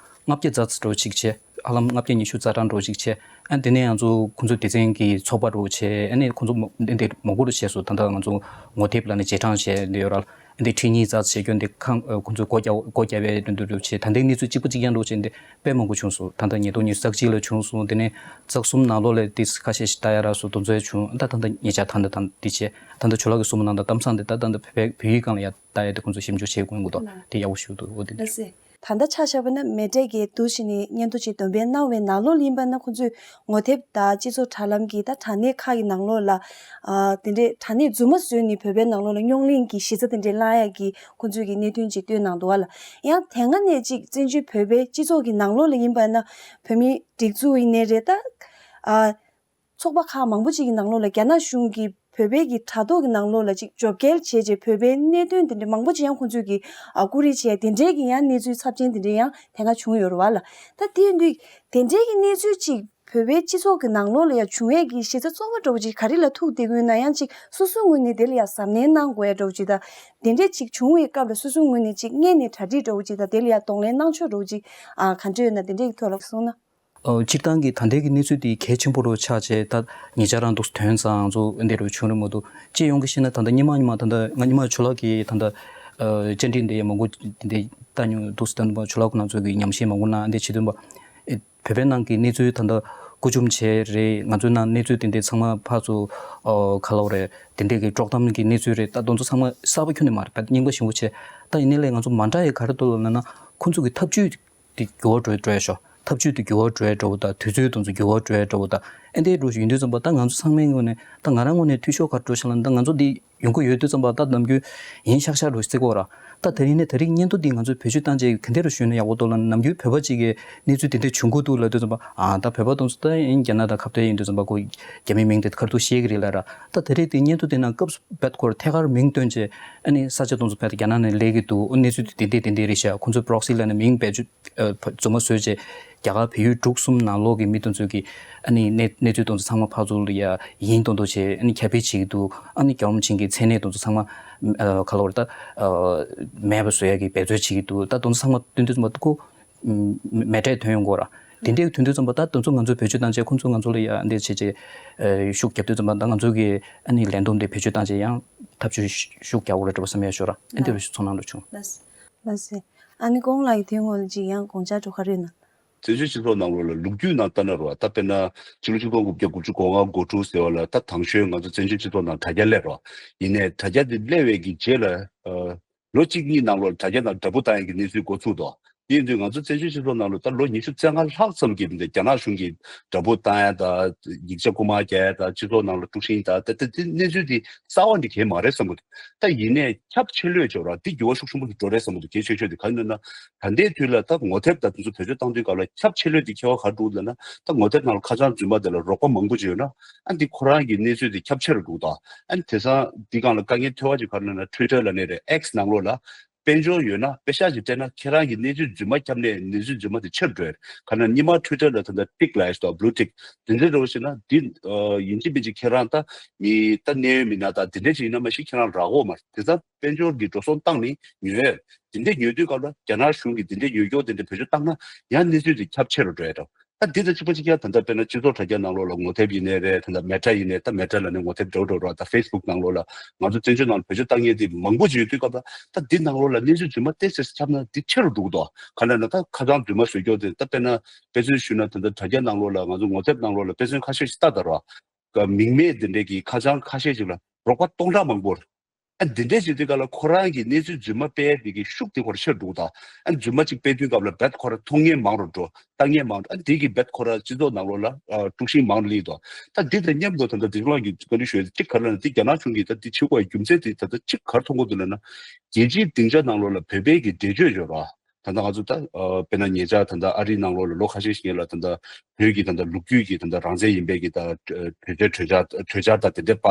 ལྔ་བརྒྱ་ཙམ་འདྲ་བོ་ཅིག་བྱས། ཧ་ལམ་ལྔ་བརྒྱ་ཉི་ཤུ་རྩ་གྲངས་འདྲ་བོ་ཅིག་བྱས། ཨ་དེ་ནས་ང་ཚོ་ཁོང་ཚོ་སྡེ་ཚན་གྱི་ཚོགས་པ་འདྲ་བོ་བྱས། ཨ་ནས་ཁོང་ཚོ་མོ་འདི་འདི་མང་པོ་འདྲ་བྱས་སོང་། ད་ལྟ་ང་ཚོ་ངོ་དེབ་ལབ་ནས་རྗེས་འབྲང་བྱས་འདི་ཡོད་ར། ཨ་འདི་ཁྲི་གཉིས་ཙམ་བྱས་རྒྱུ་འདི་ཁང་ཨ་ཁོང་ཚོས་སྒོ་རྒྱག་སྒོ་རྒྱག་པའི་འདི་འདྲ་འདྲ་བྱས། ད་ལྟའི་གནས་ཚུལ་གཅིག་པ་གཅིག་རྐྱང་འདྲ་བྱས་འདི་དཔེ་མང་པོ་བྱུང་སོང་། ད་ལྟ་ཉིས་སྟོང་ཉི་ཤུ་རྩ་གཅིག་ལ་བྱུང་སོང་། དེ་ནས་རྩ་གསུམ་ནང་ལོགས་ལ་འདི་ཁ་ཤས་ཤིག་ལྟ་ཡ་རག་སོང་། དེ་ཚོ་བྱུང་། ད་ད་ལྟ་ཉེ་ཆར་ད་ལྟ་ད་འདི་བྱས། ད་ལྟ་ཇོ་ལགས་ཀྱིས་གསུངས་པ་ནང་ལྟར་གཏམ་བཟང་འདི་ད་ད་ལྟ་བོད་བོད་ཡིག་སྒང་ལ་ཡ་ལྟ་ཡ་དེ་ཁོང་ཚོས་ཞིབ་འཇུག་བྱེད་དགོས་ཀྱི་འདུག་དེ་ཡག་པོ་ཞིག་འདུག་འོ་དེ་འདྲ། ལགས་སེ། ད་ལྟ་ཆ་བཞག་པ་ན་མེ་ཊ་གིས་འདུག་བྱས་ནས་སྙན་ཐོ་ཅིག་འདོན་སྤེལ་གནང་བའི་ནང་ལོགས་ལ་ཡིན་པ་ན་ཁོང་ཚོས་ངོ་དེབ་དང་སྤྱི་ཚོགས་དྲ་ལམ་གྱི་ད་དྲ་གནས་ཁག་གི་ནང་ལོགས་ལ་ཨ་དེ་འདྲའི་དྲ་གནས་རྫུན་མ་བཟོས་ནས་བོད་པའི་ནང་ལོགས་ལ་རྙོག་གླེང་གི་གཞི་རྩ་དེ་འདྲའི་བསླངས་ཡ་གི་ཁོང་ཚོས་ཀྱི་གནད་དོན་ཅིག་བཏོན་གནང་འདུག་བ་ལ། ཡང་དེ་སྔ་ནས་ཅིག་བཙན་བྱོལ་བོད་པའི་སྤྱི་ཚོགས་ཀྱི་ནང་ལོགས་ལ་ཡིན་པ་ན་བོད་མིའི་སྒྲིག་འཛུགས་ཡིན་ནའི་རེད། ད་ཨ་ཚོགས་པ་ཁག་མང་པོ་ཅིག་གི་ནང་ལོགས་ལ་རྒྱ་ནག་གཞུང་གིས་བོད་པའི་གི་དྲ་ཐོག་གི་ནང་ལོགས་ལ་ཅིག་འཇོག་འགེལ་བྱས་རྗེས་བོད་པའི་གནད་དོན་དེ་འདྲ་མང་པོ་ཅིག་ཡང་ཁོང་ཚོས་ཀྱི་ཨ་བཀོད་སྒྲིག་བྱས། དེ་འདྲའི་གི་ཡང་གནས་ཚུལ་ཚབས་ཆེན་དེ་འདྲ་ཡང་དེ་སྔ་བྱུང་ཡོད་རེད་བ་ལ། ད་དེ་ཡིན་དུས་དེ་འདྲའི་གི་གནས་ཚུལ་ཅིག་བོད་པའི་སྤྱི་ཚོགས་ཀྱི་ནང་ལོགས་ལ་ཡང་བྱུང་ཡས་ཀྱི་གཞི་རྩ་གཙོ་བོ་འདྲ་བོ་ཅིག་ག་རེ་ལ་ཐུག་བསྡད་ཀྱི་ཡོད་ན། ཡང་ཅིག་སོ་སོའི་ངོས་ནས་དེ་ལ་ཡང་གཟབ་ནན་གནང་དགོས་ཡ་འདྲ་བོ་ཅིག་དང་། དེ་འདྲས་ཅིག་བྱུང་བའི་སྐབས་ལ་སོ་སོའི་ངོས་ནས་ཅིག་སྔོན་ནས་གྲ་སྒྲིག་འདྲ་བོ་ཅིག་དང་དེ་ལ་ཡང་གདོང་ལེན་གནང་ཕྱོགས་འདྲ་བོ་ཅིག་ཨ་ག་འདྲ་ཡོད་ན་དེ་འདྲས་ཀྱི་ཐོག་ལ་གསུངས་ན། ཨོ། སྤྱིར་བཏང་གི་ད་ལྟའི་གི་གནས་ཚུལ་དེ་གལ་ཆེན་པོ་རུ་ཆགས་བྱས། ད་ཉེ་ཆར་རང་འདུག་ཐོན་ཙང་ང་ཚོ་འདི་རུ་བྱུང་རེད་མ་གཏོགས། སྤྱི་ཡོངས་ཀྱི་བཤད་ན་ད་ལྟ་སྔོན་མ་སྔོན་མ་ད་ལྟ་ང་སྔོན་མ་ཇོ་ལགས་ཀྱིས་ད་ལྟ་ཨ་བཅར་འདྲི་འདི་ཡང་མང་པོ་འདི་ལྟ་མྱོང་འདུག་ཟེར། ད་ལྟ་ཇོ་ལགས་ཁོང་རྣམ་ཚོ་གིས་ཉམས་ཞིབ་མང་པོ་གནང་འདི་བྱེད་དོན་པ། ཨེ། བོད་པའི་ནང་གི་གནས་ཚུལ་ད་ལྟ་བཀོད་བཅོམ་བྱས་རེད། ང་ཚོའི་ནང་གནས་ཚུལ་དེ་འདྲའི་ཚང་མ་ཕར་ཚུར་ཨ་ག་ལབ་དགོས་རེད། དེ་འདྲའི་གི་དཀྲོག་གཏམ་གི་གནས་ཚུལ་རེད། ད་དེ་ཚོ་ཚང་མ་གསར་པ་ཁྱོན་ནས་མ་རེད། རྙིང་པ་ཞེ་པོ་བྱས། ད་ཡིན་ནའི་ལས་ང་ཚོ་མ་འདྲ་ཡི་ག་རེ་འདུག་ལབ་ན། ཁོང་ཚོ་གི་ཐབས་ཇུས་དེ་འགྱུར་བ་འགྲོ་འགྲོ་ཡ་ཤོག་ཐབས་ཇུས་དེ་འགྱུར་བ་འགྲོ་ཡ་འདྲ་བོ་དང་། དུས་ཚོད་དེ་ཚོ་འགྱུར་བ་འགྲོ་ཡ་འདྲ་བོ་དང་། ཨེ་འདྲའི་འགྲོ་ཡིན་དུས་ཙམ་པ། ད་ང་ཚོ་ཚང་མའི་ངོས་ནས། ད་ང་རང་ངོས་ནས་འཐུས་ཤོར་ག་རེ་འགྲོ་ཤག་ལབ་ན། ད་ང་ཚོ་འདི་ཡོང་གི་ཡོད་དུས་ཙམ་པ་ད་ནམ་རྒྱུན་ཡིན་ཤག་ཤག་རུ་བརྩི་གོ་ར། ད་དེ་རིང་ནས་དེ་རིང་སྙན་ཐོ་འདི་ང་ཚོས་བེད་སྤྱོད་བཏང་རྗེས་ག་འདྲ་རུ་ཞུས་ན་ཡག་པོ་འདུག་ལབ་ན། ནམ་རྒྱུན་བོད་པ་གཅིག་གིས་གནས་ཚུལ་དེ་འདྲ་བྱུང་གི་འདུག་ལབ་དུས་ཙམ་པ། ཨ། ད་བོད་པ་དེ་ཚོ་ད་ཡིན་རྒྱ་ནག་དང་ཁ་བྲལ་ཡིན་དུས་ཙམ་པ། ཁོ་རྒྱ་མིའི་མིང་དེ་ཁ་ཐུག་ཤེས་ཀྱི་རེད་ལབ་ར། ད་དེ་རིང་དེ་སྙན་ཐོ་དེ་ནང་སྐབས་སུ་བབ་ཁོ་ར་ཐད་ཀར་མིང་བཏོན་བྱས། ཨ་ནི་ས་ཆ་དེ་ཚོ་བོད་དང་རྒྱ་ནག་ནས་སླེབས་ཀྱི་འདུག་གནས་ཚུལ་དེ་འདི་འདི་འདི་རེད་ཤག་ཁོང་ཚོའི་པོ་རོག་སི་ལབ་ནས་མིང་བེད་སྤྱོད། ཨ། རྫུན་མ་བཟོས་བྱས། རྒྱ་གར་བལ་ཡུལ་འབྲུག་གསུམ་ནང་ལོགས་ཀྱི་མི་དེ་ཚོ་གི་ཨ་ནི་གནས་གནས་ཚུལ་དེ་ཚོ་ཚང་མ་ཕར་ཚུར་ལ་ཡ་ཡིན་མདོག་མདོག་བྱས། ཨ་ནི་ཁྱབ་སྤེལ་བྱེད་ཀྱི་འདུག་ཨ་ནི་རྒྱལ་བ་རིན་པོ་ཆེ་གི་མཚན་གནས་དེ་ཚོ་ཚང་མ། ཨ། ག་ལབ་དགོས་རེད། ད་ཨ་མེད་པ་བཟོ་ཡ་གི་འབད་རྩོལ་བྱེད་ཀྱི་འདུག་ད་དེ་ཚོ་ཚང་མ་བཏོན་དུས་ཙམ་པ་ཁོ་མེ་མེ་སྲེག་ཐོན་ཡོང་གི་ར། དེ་འདྲའི་ཐོན་དུས་ཙམ་པ། ད་དེ་ཚོ་ང་ཚོས་བེད་སྤྱོད་བཏང་བྱས། ཁོང་ཚོས་ང་ཚོ་ལ་ཡ་འདི་བྱས་བྱས། ཨ། ཤུགས་རྒྱབ་དུས་ཙམ་པ། ད་ང་ཚོ་གིས་ཨ་ནི་ལན་འདེབས་འདི་བེད་སྤྱོད་བཏང་བྱས། ཡང་ཐབས་ཇུས་ཤུགས་རྒྱག་དགོས་རེད་འདྲ་བོ་བསམ་ཡ་ཤོར་ར། ཨ། འདི་རུ་ཚོར་སྣང་འདྲ་བྱུང་། ལགས་སོ། ལགས་སོ། ཨ་ནི་ཀོང་ལགས་ཀྱིས་དེའི་ངོས་ལ་ཅིག་ཡང་དགོངས་འཆར་འདྲ་བོ་ག་རེ་ཡོད་ན། བཙན་བྱོལ་སྤྱི་ཚོགས་ནང་ལོགས་ལ་ལོ་རྒྱུས་ནང་ལྟ་ན་རོ། ད་དཔེར་ན་ཕྱི་ལོ་ཆིག་སྟོང་དགུ་བརྒྱ་དགུ་བཅུ་གོ་ལྔ་འགོ་འཁྲུག་ཟེར་བ་ལ། ད་དང་ཤོས་ང་ཚོ་བཙན་བྱོལ་སྤྱི་ཚོགས་ནང་དྲ་རྒྱ་སླེབས་རོ། ཡིན་ནའི་དྲ་རྒྱ་དེ་སླེབས་པའི་གི་རྗེས་ལ། ཨ། ལོ་གཅིག་གཉིས་ནང་ལོགས་ལ་དྲ་རྒྱ་ནང་དྲ་འབུ་བཏང་ཡག་གི་གནས་ཚུལ་འགོ་ཚུགས་འདུག་དེ་ཡིན་དུས་ང་ཚོ་བཙན་བྱོལ་སྤྱི་ཚོགས་ནང་ལོགས་ད་ལོ་ཉི་ཤུ་རྩ་ལྔ་ལྷག་ཙམ་གྱི་འདི་རྒྱ་ནག་གཞུང་གིས་དྲ་འབུ་བཏང་ཡ་དང་། ཡིག་ཆ་རྐུ་མ་རྒྱག་ཡ་དང་། སྤྱི་ཚོགས་ནང་ལ་དཀྲུག་ཤིང་དང་། ད་ད་དེ་གནས་ཚུལ་དེ་གསར་བ་འདི་གས་མ་རེད་བསམ་གི་འདུག་ད་ཡིན་ནའི་ཁྱབ་ཆེ་ལོས་འགྲོ་ར། འདི་འགྱུར་བ་ཤུགས་ཆེན་པོ་ཞིག་འགྲོ་རེད་བསམ་གི་འདུག་གལ་ཆེ་ཤོས་དེ་ག་རེ་ཡིན་ན། ད་ལྟའི་དུས་ལ་ད་ངོ་དེབ་དང་དེ་ཚོ་བེད་སྤྱོད་བཏང་དུས་སྐབས་ལ་ཁྱབ་ཆེ་ལོས་དེ་ཁྱད་པར་ག་རེ་འདུག་ལབ་ན། ད་ངོ་དེབ་ནང་ལ་ཁ་བྱང་རྫུན་མ་དེ་ལ་རོགས་པ་མང་པོ་ཅིག་ཡོད་ན། ཨ། འདི་ཁོ་རང་གི་གནས་ཚུལ་དེ་ཁྱབ་ཆེ་རུ་འགྲོ་གི་འདུག་ཨ་ནི་དེང་སང་འདི་སྒང་ལ་དཀའ་ངལ་ཐོན་པ་ཅིག་ག་རེ་ཡིན་ན། ཊུའི་ཊར་ལབ་ནི་རེད། ཨེགས་ནང་ལོགས་ལ། དཔལ་འབྱོར་ཡོད་ན། པེ་ཤག་ཅིག་སྤྲད་ན། ཁྱེད་རང་གིས་གནས་ཚུལ་རྫུན་མ་བརྒྱབ་ནས་གནས་ཚུལ་རྫུན་མ་དེ་ཆེ་རུ་འགྲོ་ཡ་རེད། ག་ན་སྔོན་མ་ཊུའི་ཊར་ལ་ད་ལྟ་ཊིག་ལབ་ཡ་ཞིག་འདུག་བྷུ་ལུ་ཊིག་དེ་འདྲ་འདྲ་བོ་ཞིག་ན། འདི་ཨ་ཡིན་གཅིག་མིན་གཅིག་ཁྱེད་རང་ད་མི་ད་གནད་ཡོད་མི་སྣ་ད་དེ་འདྲ་ཞིག་ཡིན་ན་མ་གཞི་ཁྱེད་རང་རག་གི་ཡོད་མ་རེད། དེང་སང་དཔལ་འབྱོར་གྱི་འགྲོ་སོང་བཏང་ནས་ཉོས་ཡོད། དེ་འདྲ་ཉོས་དུས་སྐབས་ལ་རྒྱ་ནག་གཞུང་གིས་དེ་འདྲ་ཉོས་ཀྱོག་དེ་འདྲ་བེད་སྤྱོད་བཏང་ན། ཡང་གནས་ཚུལ་དེ་ཁྱབ་ཆེ་རུ་འགྲོ་ཡ་འདྲ། ད་འདི་དང་གཅིག་པ་གཅིག་རྐྱང་། ད་ལྟ་དཔེར་ན་སྤྱི་ཚོགས་དྲ་རྒྱ་ནང་ལོགས་ལ་ངོ་དེབ་ཡིན་ནའི་རེད། ད་ལྟ་མེ་ཊ་ཡིན་ནའི། ད་མེ་ཊ་ལབ་ནས་ངོ་དེབ་འདྲ་བོ་འདྲ་བོ་ར། ད་ཕེ་སི་བུག་ནང་ལོགས་ལ་ང་ཚོ་བཙན་བྱོལ་ནང་ལ་བེད་སྤྱོད་བཏང་མཁན་དེ་མང་པོ་ཅིག་ཡོད་དུས་སྐབས་ལ། ད་འདི་ནང་ལོགས་ལ་གནས་ཚུལ་རྫུན་མ་ཏོག་ཙམ་ཁྱབ་ན་འདི་ཆེ་རུ་འགྲོ་གི་འདུག་ག་ལབ་ན་ད་ཁ་བྱང་རྫུན་མ་བཟོ་ཀྱོག་དེ། ད་དཔེར་ན་དཔེ་མཚོན་ཞུས་ན། ད་ལྟ་དྲ་རྒྱ་ནང་ལོགས་ལ་ང་ཚོ་ངོ་དེབ་ནང་ལོགས་ལ་དཔེ་མཚོན་ཁ་ཤས་ཤིག་ལྟ་དང་ར། མིང་མེད་འདི་འདྲའི་གི་ཁ་བྱང་ཁ་ཤས་ཤིག་ལ་རོགས་པ་སྟོང་ཕྲག་མང་པོ། ཨ། འདི་འདྲས་བྱེད་དུས་སྐབས་ལ་ཁོ་རང་གི་གནས་ཚུལ་རྫུན་མ་སྤེལ་ཡས་དེ་གི་ཤུགས་དེ་ཁོ་རང་ཆེར་འགྲོ་གི་འདུག་ཨ། རྫུན་མ་གཅིག་སྤེལ་དུས་སྐབས་ལ་རྦད་ཁོ་རང་མཐོང་མཁན་མང་རུ་འགྲོ། ལྟ་མཁན་མང་རུ། ཨ། འདི་གིས་རྦད་ཁོ་རང་སྤྱི་ཚོགས་ནང་ལོགས་ལ་ཨ་དཀྲུག་ཤིང་མང་རུ་སླེབས་འདུག་ད་འདི་དང་མཉམ་དུ་ད་ལྟ་འདི་ལོགས་ཀྱི་བཀའ་འདྲི་ཞུ་ཡས་གཅིག་ག་རེ་ལབ་ན། འདི་རྒྱ་ནག་གཞུང་གིས་ད་འདི་བྱེད་དགོས་ཡ་རྒྱུ་མཚན་དེ་ད་ལྟ་གཅིག་ག་རེ་མཐོང་གི་འདུག་ལབ་ན། རྒྱལ་སྤྱིའི་སྡིངས་ཆ་ནང་ལོགས་ལ་བོད་པའི་གི་འགྲེལ་བརྗོད་ཡོད་ར། ད་ལྟ་ང་ཚོ་ད་ཨ་དཔེར་ན་ཉེ་ཆར་ད་ལྟ་ཨ་རིའི་ནང་ལོགས་ལ་ལོ་ཁ་ཤས་ཤིག་སྔོན་ལ་ད་ལྟ་བོད་ཀྱི་ད་ལྟ་ལོ་རྒྱུས་ཀྱི་ད་ལྟ་རང་བཙན་ཡིན་པའི་གི་ད་གྲོས་གྲོས་འཆར་གྲོས་འཆར་ད་དེ་འདྲ་པ་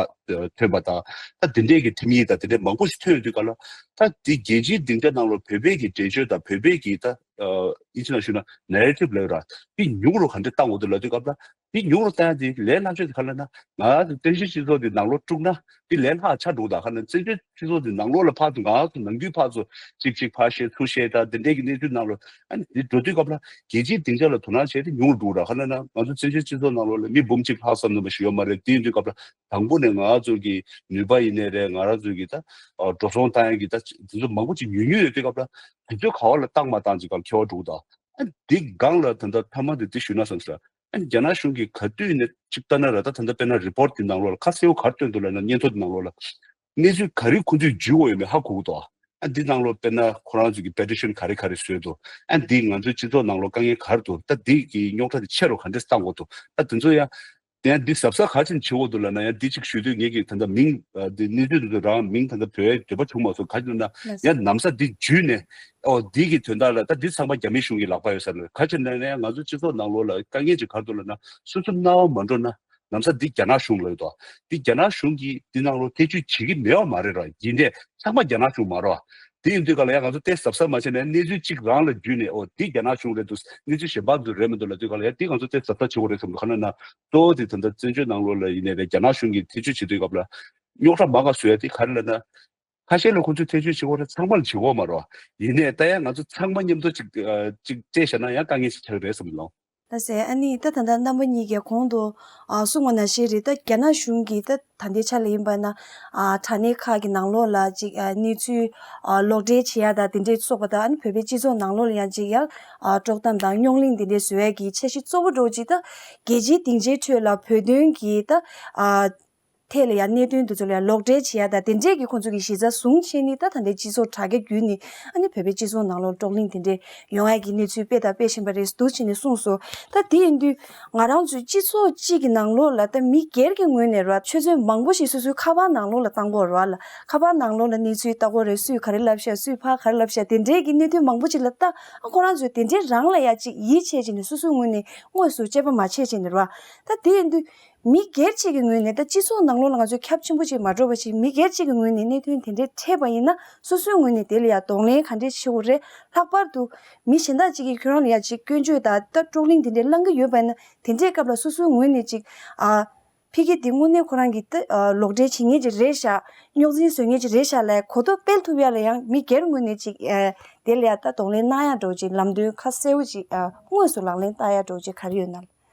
ཐོན་པ་དང་། ད་དེ་འདྲའི་གི་ཁྲིམས་ཡིག་ད་དེ་འདྲ་མང་པོ་ཞིག་ཐོན་ཡོང་དུས་སྐབས་ལ། ད་དེ་རྒྱལ་སྤྱིའི་སྡིངས་ཆ་ནང་ལོགས་བོད་པའི་གི་འགྲེལ་བརྗོད་དང་བོད་པའི་གི་ད་ཨ་ཨིན་ཇི་ནང་ཞུས་ན་ནེ་རེ་ཊིབ་ལབ་ར། དེ་ཉུང་རུ་ག་འདྲ་བཏང་དགོས་འདུག་ལབ་དུས་སྐབས་ལ། དེ་ཉུང་རུ་བཏང་ཡ་དེ་ལས་སླ་ཤོས་དེ་ག་རེ་ལབ་ན། ང་ཚོ་བཙན་བྱོལ་སྤྱི་ཚོགས་དེ་ནང་ལོགས་དཀྲུགས་ན་དེ་ལས་སླ་ཆགས་འགྲོ་གི་འདུག་ག་ལབ་ན། བཙན་བྱོལ་སྤྱི་ཚོགས་དེ་ནང་ལོགས་ལ་ཕར་ཚུར་ང་ཚོ་ནང་ཁུལ་ཕར་ཚུར་གཅིག་གཅིག་ཕར་བཤད་ཚུར་བཤད་དང་དེ་འདྲའི་གི་གནས་ཚུལ་ནང་ལོགས། ཨ་ནི་དེ་འགྲོ་དུས་སྐབས་ལ་རྒྱལ་སྤྱིའི་སྡིངས་ཆ་ལ་དོ་སྣང་བྱས་ཏེ་ཉུང་རུ་འགྲོ་གི་ར། ག་ལབ་ན་ང་ཚོ་བཙན་བྱོལ་སྤྱི་ཚོགས་ནང་ལོགས་ལ་མི་འབུམ་གཅིག་ལྷག་ཙམ་ཙམ་ཞིག་ཡོད་མ་རེད། དེ་ཡིན་དུས་སྐབས་ལ་དང་པོ་ནས་ང་ཚོ་གི་ནུས་པ་ཡིན་ནའི་རེད། ང་རང་ཚོ་གི་ད་ཨ་འགྲོ་སོང་བཏང་ཡ་གི་ད་དེ་ཚོ་མང་པོ་ཅིག་ཉུང་ཉུང་ཡོད་དུས་སྐབས་ལ། དེ་ཚོ་ག་བ་ལ་བཏང་མ་བཏང་ཅིག་ག་ལ་ཁྱད་པར་འགྲོ་གི་འདུག་ཨ་ནི་དེ་སྒང་ལ་ད་ལྟ་མཐའ་མ་དེ་དེ་ཞུས་ན་བསམ་སོང་། ཨ་ནི་རྒྱ་ནག་གཞུང་གིས་ག་དུས་ནས་ཅིག་ལྟ་ན་ར། ད་ད་ལྟ་དཔེར་ན་རི་པོར་ཊི་དེ་ནང་ལོགས་ལ་ཁ་གསལ་པོ་ག་རེ་བཏོན་འདུག་ལབ་ན། སྙན་ཐོ་དེ་ནང་ལོགས་ལ་གནས་ཚུལ་ག་རེ་ཁོང་ཚོས་བརྒྱུད་དགོས་ཡོད་མེད་ཧ་གོ་གི་འདུག་ཨ་འདི་ནང་ལོགས་དཔེར་ན་ཁོ་རང་ཚོ་གི་པེ་ཊི་ཤན་ག་རེ་ག་རེ་བཟོས་འདུག་ཨ་འདི་ང་ཚོའི་སྤྱི་ཚོགས་ནང་ལོགས་དཀའ་ངལ་ག་རེ་འདུག་ད་འདི་གི་རྙོག་དྲ་དེ་ཆེ་རུ་ག་འདྲས་བཏང་དགོས་འདུག་ད་དེ་ཚོ་ཡང་དེ་ཡང་འདི་གཟབ་གཟབ་ག་རེ་བྱེད་དགོས་འདུག་ལབ་ན། ཡང་འདི་གཅིག་ཞུ་དུས་ངེད་ཀྱིས་ད་ལྟ་མིང་ཨ་འདི་གནས་ཚུལ་དེ་ཚོ་རང་མིང་ད་ལྟ་འབོད་ཡ་འདོད་པ་བྱུང་མ་སོང་། ག་རེ་ཡིན་ན་ཡང་ནམ་ས་འདི་བརྒྱུད་ནས། ཨོ། འདི་གི་དོན་དག་ལ་ད་འདི་ཚང་མ་རྒྱ་མི་གཞུང་གི་ལག་པ་ཡོད་ས་རེད། ག་རེ་བྱས་ན་ཡང་ང་ཚོ་སྤྱི་ཚོགས་ནང་ལོགས་ལ་དཀའ་ངལ་ཅིག་ག་རེ་འདུག་ལབ་ན། སོ་སོ་སྣང་བ་མ་འགྲོ་ན་ནམ་ས་འདི་རྒྱ་ནག་གཞུང་ལ་ཡོད་དོ། འདི་རྒྱ་ནག་གཞུང་གིས་འདི་ནང་ལོགས་ཐེ་བྱུས་བྱེད་ཀྱི་མེད་པ་མ་རེད་ར། ཡིན་ནའི་ཚང་མ་རྒྱ་ནག་གཞུང་མ་རེད་བ། དེ་ཡིན་དུས་ག་ལ་ཡང་ང་ཚོ་ཏོག་ཙམ་གཟབ་གཟབ་མ་བྱས་ན། གནས་ཚུལ་གཅིག་རང་ལ་བརྒྱུད་ནས། ཨོ། འདི་རྒྱ་ནག་གཞུང་རེད་འདུག་གནས་ཚུལ་གཞན་པ་ཚོ་རེད་མི་འདུག་ལབ་དུས་ག་ལ་ཡང་འདི་ང་ཚོ་ཏོག་ཙམ་གཟབ་གཟབ་བྱེད་དགོས་རེད་བསམ་འདུག་ག་རེ་ན་གཙོ་བོ་དེ་ད་ལྟ་བཙན་བྱོལ་ནང་ལོགས་ལ་ཡིན་ནའི་རེད། རྒྱ་ནག་གཞུང་གིས་ཐེ་བྱུས་བྱེད་དུས་སྐབས་ལ་རྙོག་དྲ་མང་ག་བཟོ་ཡ་དེ་ག་རེ་ལབ་ན། ཁ་ཤས་ལ་ཁོང་ཚོས་ཐེ་བྱུས་བྱེད་དགོས་རེད། ཚང་མ་ལ་བྱེད་དགོས་མ་རེད་བ། ཡིན་ནའི་ད་ཡང་ང་ཚོ་ཚང་མ་མཉམ་དུ་ཅིག་ཨ་ཅིག་སྤྲད་བཞག་ན་ཡང་དཀའ་ངལ་ཞིག་ཆགས་ཀྱི་རེད་བསམ་གྱི་འདུག་ལགས་སེ། ཨ་ནི་ད་ད་ལྟ་རྣམ་པ་གཉིས་ཀྱིས་གོང་དུ་ཨ་གསུངས་པ་ནང་བཞིན་རེད། ད་རྒྱ་ནག་གཞུང་གིས་ད་ད་ལྟའི་ཆ་ལ་ཡིན་པ་ན་ཨ་དྲ་གནས་ཁག་གི་ནང་ལོགས་ལ་ཅིག་ཨ་གནས་ཚུལ་ཨ་ལོག་འགྲེལ་བྱེད་ཡ་དང་དེ་འདྲའི་སོགས་པ་དང་། ཨ་ནི་བོད་པའི་སྤྱི་ཚོགས་ནང་ལོགས་ལ་ཡང་ཅིག་ཡང་ཨ་དཀྲོག་གཏམ་དང་རྙོག་གླེང་དེ་འདྲའི་བཟོ་ཡ་གི་འཆར་གཞི་གཙོ་བོ་འདྲ་བོ་ཅིག་ད་རྒྱལ་སྤྱིའི་སྡིངས་ཆའི་ཁྲོད་ལ་བོད་དོན་གྱི་ད་ཨ་ཐད་ལ་ཡང་གནད་དོན་དེ་ཚོ་ལ་ཡང་ལོག་འགྲེལ་བྱེད་ཡ་དང་དེ་འདྲས་ཀྱི་ཁོང་ཚོ་གི་གཞི་རྩ་བཟུང་བྱས་ནས། ད་ད་ལྟའི་སྤྱི་ཚོགས་དྲ་རྒྱ་བརྒྱུད་ནས་ཨ་ནི་བོད་པའི་སྤྱི་ཚོགས་ནང་ལོགས་དཀྲོག་གླེང་དེ་འདྲས་ཡོང་ཡ་གི་གནས་ཚུལ་སྤེལ་དང་སྤེལ་བཞིན་པ་རེད་འདུག་བྱས་ནས་གསུངས་སོང་། ད་དེ་ཡིན་དུས་ང་རང་ཚོའི་སྤྱི་ཚོགས་གཅིག་གི་ནང་ལོགས་ལ་ད་མི་སྒེར་གྱི་ངོས་ནས་ར་ཆུ་ཚོད་མང་པོ་ཞིག་སོ་སོའི་ཁ་པར་ནང་ལོགས་ལ་བཏང་གི་ཡོད་རེད་བ་ལ། ཁ་པར་ནང་ལོགས་ལ་གནས་ཚུལ་ལྟ་གི་ཡོད་རེད། སུས་ག་རེ་ལབ་ཤག་སུས་ཕར་ག་རེ་ལབ་ཤག་དེ་འདྲས་ཀྱི་གནད་དོན་མང་པོ་ཅིག་ལ་ད་ཨ་ཁོ་རང་ཚོས་དེ་འདྲས་རང་ལ་ཡ་ཅིག་ཡིད་ཆེས་བྱས་ནས་སོ་སོའི་ངོས་ནས་དངོས་སུ་དཔྱད་པ་མ་བྱས་བྱས་ནས་ར། ད་དེ་ཡིན་དུས། མི་སྒེར་གཅིག་གི་ངོས་ནས་ད་སྤྱི་ཚོགས་ནང་ལོགས་ལ་ང་ཚོས་ཁྱབ་ཆེན་པོ་ཅིག་མ་འགྲོ་བ་ཞིག་མི་སྒེར་གཅིག་གི་ངོས་ནས་གནད་དོན་དེ་འདྲས་འཕྲད་པ་ཡིན་ན། སོ་སོའི་ངོས་ནས་དེ་ལ་ཡང་གདོང་ལེན་ག་འདྲས་བྱེད་དགོས་རེད། ལྷག་པར་དུ་མི་གཞན་དག་ཅིག་གིས་ཁྱོད་རང་ལ་ཡང་ཅིག་སྐྱོན་བརྗོད་དང་ད་དཀྲོག་གླེང་དེ་འདྲས་བསླང་གི་ཡོད་པ་ཡིན་ན། དེ་འདྲས་སྐབས་ལ་སོ་སོའི་ངོས་ནས་ཅིག་ཨ་ཕ་གི་འདི་དངོས་གནས་ཁོ་རང་གིས་ད་ཨ་ལོག་འགྲེལ་བྱེད་མཁན་ཅིག་རེད་ཤག་རྙོག་འཛིང་བཟོ་མཁན་ཅིག་རེད་ཤག་ལབ་གོ་རྟོགས་སྤེལ་ཐུབ་ཡ་ལ་ཡང་མི་སྒེར་ངོས་ནས་ཅིག་ཨ་དེ་ལ་ཡང་ད་གདོང་ལེན་གནང་ཡ་འདྲ་བོ་ཅིག་ལམ་སྟོན་ཁ་གསལ་བོ་ཅིག་ཨ་དངོས་སུ་ལག་ལེན་བསྟར་ཡ་འདྲ་བོ་ཅིག་ག་རེ་ཡོད་ན།